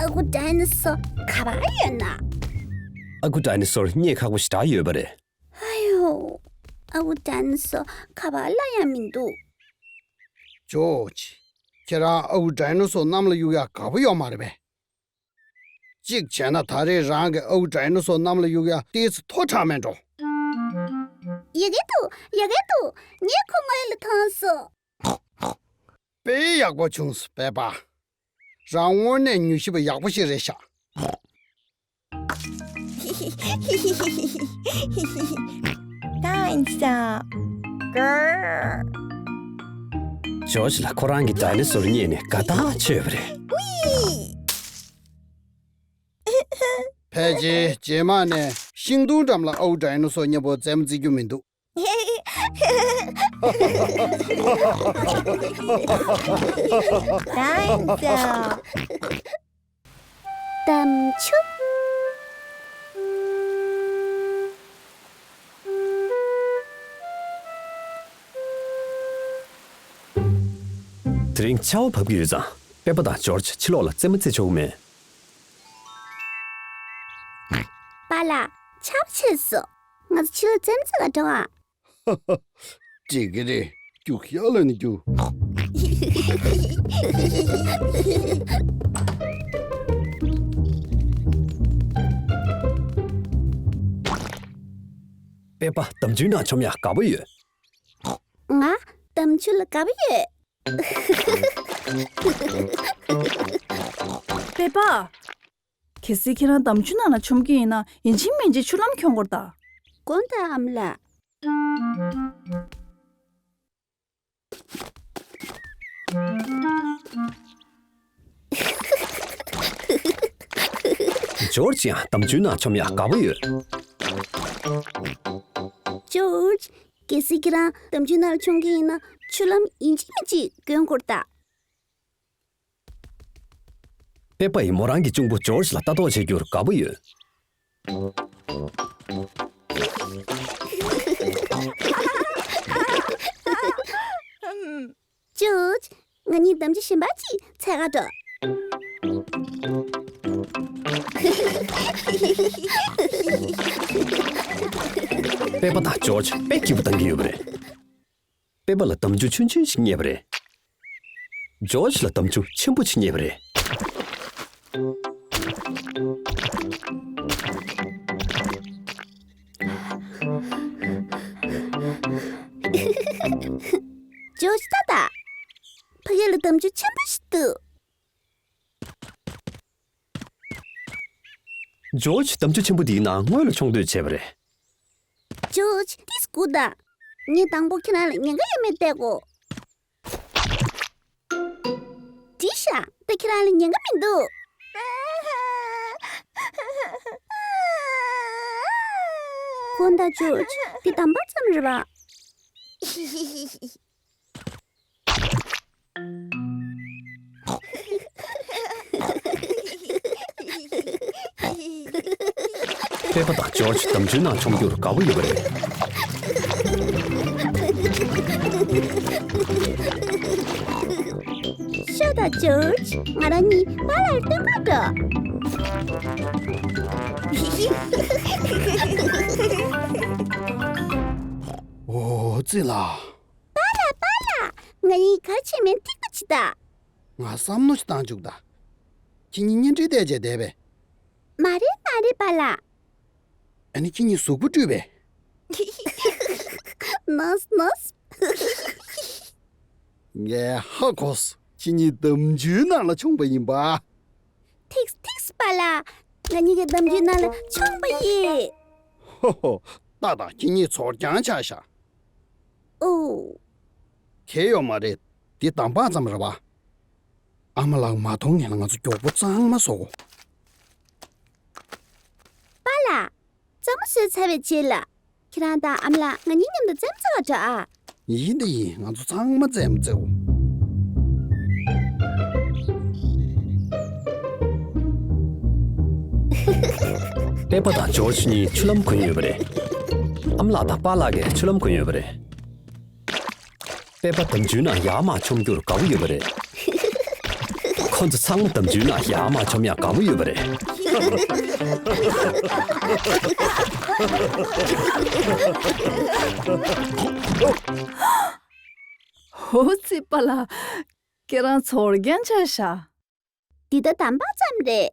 ཨ་ཁུ་ཌའི་ནོ་སོར་ག་པར་ཡོད་ན། ཨ་ཁུ་ཌའི་ནོ་སོར་རྙེད་ཁག་པོ་ཞེ་དྲག་ཡོད་པ་རེད། ཨ་ཡོ། ཨ་ཁུ་ཌའི་ནོ་སོར་ག་པར་སླེབས་ཡ་མི་འདུག་ཇོརྗ། ཁྱེད་རང་ཨ་ཁུ་ཌའི་ནོ་སོར་གནམ་ལ་གཡུག་ཡ་དགའ་པོ་ཡོད་མ་རེད་པས། གཅིག་བྱས་ན་ད་རེས་རང་གིས་ཨ་ཁུ་ཌའི་ནོ་སོར་གནམ་ལ་གཡུག་ཡ་ཏོག་ཙམ་མཐོ་དྲགས་མེད་འགྲོ། ཡག་གི་འདུག་ཡག་གི་འདུག་ངས་ཁོ་སྔོན་ལ་མཐོང་སོང་། དཔེ་ཡག་པོ་བྱུང་སོང་པེ་པ། རང་དངོས་གནས་མྱུལ་ཞིབ་པ་ཡག་པོ་ཞིག་རེད་ཤག་ད་ཡིན་ས། གར། ཇོརྗ་ལ་ཁོ་རང་གི་ཌའི་ནོ་སོར་རྙེད་ནས་དགའ་ཐག་ཆོད་པ་རེད། ཕལ་ཆེར་རྗེས་མ་ནས་ཤིང་སྡོང་འགྲམ་ལ་ཨ་ཁུ་ཌའི་ནོ་སོར་མཉམ་པོ་རྩེད་མོ་རྩེ་རྒྱུ་མི་འདུག་ད་ཡིན་ས། དམ་ཆོས། དེ་རིང་ཆར་པ་བབས་ཀྱི་ཡོད་ཙང་། པེ་པ་དང་ཇོརྗ་ཕྱི་ལོགས་ལ་རྩེད་མོ་རྩེ་ཆོག་གི་མེད། པཱ་ལགས། ཆར་པ་ཆད་སོང་། ང་ཚོ་ཕྱི་ལོགས་རྩེད་མོ་རྩེ་ག་འགྲོ་ཨ། ཧ་ཧ། འགྲིག་གི་རེད། རྒྱུགས་ཤར་ལ་ནི་རྒྱུགས། པེ་པ་འདམ་ཆུའི་ནང་མཆོང་ཡག་དགའ་པོ་ཡོད། ང་འདམ་ཆུ་ལ་དགའ་པོ་ཡོད། པེ་པ། གལ་སྲིད་ཁྱེད་རང་འདམ་ཆུ་ནང་ལ་མཆོང་གི་ཡིན་ན། ཡིན་གཅིག་མིན་གཅིག་ཆུ་ལྷམ་གྱོན་དགོས་རེད་ད། དགོངས་དག་ཨ་མ་ལགས། ཇོརྗ་ཡང་འདམ་ཆུའི་ནང་མཆོང་ཡག་དགའ་པོ་ཡོད། ཇོརྗ། གལ་སྲིད་ཁྱེད་རང་འདམ་ཆུའི་ནང་ལ་མཆོང་གི་ཡིན་ན། ཆུ་ལྷམ་ཡིན་གཅིག་མིན་གཅིག་གྱོན་དགོས་རེད་ད། པེ་པ་ཡིས་མོ་རང་གི་གཅུང་པོ་ཇོརྗ་ལ་ལྟ་རྟོག་བྱེད་རྒྱུར་དགའ་པོ་ཡོད། ཇོརྗ། ང་གཉིས་འདམ་ཆུ་གཞན་པ་ཅིག་འཚོལ་ག་འགྲོ། པེ་པ་དང་ཇོརྗ་དཔེ་སྐྱིད་པོ་བཏང་གི་ཡོད་པ་རེད། པེ་པ་ལ་འདམ་ཆུ་ཆུང་ཆུང་ཞིག་རྙེད་པ་རེད། ཇོརྗ་ལ་འདམ་ཆུ་ཆེན་པོ་ཞིག་རྙེད་པ་རེད། ཇོརྗ་ལྟ་ད། ཕ་གི་ལ་འདམ་ཆུ་ཆེན་པོ་ཞིག་འདུག། ཇོརྗ་འདམ་ཆུ་ཆེན་པོ་འདིའི་ནང་སྔོན་ལ་མཆོང་འདོད་བྱས་པ་རེད། ཇོརྗ། ཏིས་སྒུག་དང་། ངས་དང་པོ་ཁྱེད་རང་ལ་ཉེན་ཁ་ཡོད་མེད་བལྟ་དགོས། འགྲིག་ཤག། ད་ཁྱེད་རང་ལ་ཉེན་ཁ་མི་འདུག། དགོངས་དག་ཇོརྗ། འདི་དམ་པ་ཙམ་རེད་པ། པེ་པ་དང་ཇོརྗ་འདམ་ཆུའི་ནང་མཆོང་རྒྱུར་དགའ་པོ་ཡོད་པ་རེད། ཤོག་དང་ཇོརྗ། ང་རང་གཉིས་པཱ་ལགས་ལ་སྟོན་ག་འགྲོ། ཨོ་ཙི་ལ། པཱ་ལགས། པཱ་ལགས། ང་གཉིས་ག་རེ་བྱེད་མིན་ཐིག་པ་བྱེད་དང་། ང་བསམ་མནོ་ཞིག་བཏང་བཅུག་ད། ཁྱེད་གཉིས་གཉེན་འཕྲད་བལྟས་བྱས་བསྡད་པས། མ་རེད་མ་རེད་པཱ་ལགས། ཨ་ནི་ཁྱེད་གཉིས་གཟུགས་པོ་བཀྲུས་པས། ནོས་ནོས། ངས་ཧ་གོ་སོང་། ཁྱེད་གཉིས་འདམ་ཆུའི་ནང་ལ་མཆོངས་པ་ཡིན་པ། ཐིགས་ཐིགས་པཱ་ལགས། ང་གཉིས་ཀྱིས་འདམ་ཆུའི་ནང་ལ་མཆོངས་པ་ཡིན། ཧོ་ཧོ། ཏག་ཏག་ཁྱེད་གཉིས་ཚོར་རྐྱང་ཆགས་ཤག། ཨོ། གལ་ཡོད་མ་རེད། འདི་དམ་པ་ཙམ་རེད་པ། ཨ་མ་ལགས་མ་མཐོང་སྔོན་ལ་ང་ཚོ་མགྱོགས་པོ་གཙང་མ་བཟོ་དགོས། པཱ་ལགས། གཙང་མ་བཟོས་ཚར་བའི་རྗེས་ལ། ཁྱེད་རང་དང་ཨ་མ་ལགས་ང་གཉིས་མཉམ་དུ་རྩེད་མོ་རྩེ་བར་འགྲོ་ཨ། ཡིན་དང་ཡིན། ང་ཚོ་ཚང་མ་རྩེད་མོ་རྩེའོ། པེ་པ་དང་ཇོརྗ་གཉིས་ཆུ་ལྷམ་གོན་ཡོད་པ་རེད། ཨ་མ་ལགས་དང་པཱ་ལགས་ཀྱིས་ཆུ་ལྷམ་གོན་ཡོད་པ་རེད། པེ་པ་འདམ་ཆུའི་ནང་ཡར་མར་མཆོང་རྒྱུར་དགའ་པོ་ཡོད་པ་རེད། ཁོ་ཚོ་ཚང་མ་འདམ་ཆུའི་ནང་ཡར་མར་མཆོང་ཡག་དགའ་པོ་ཡོད་པ་རེད། ཧོ་ཙི་པཱ་ལགས། ཁྱེད་རང་ཚོར་རྐྱང་ཆགས་ཤག། འདི་ད་དམ་པ་ཙམ་རེད།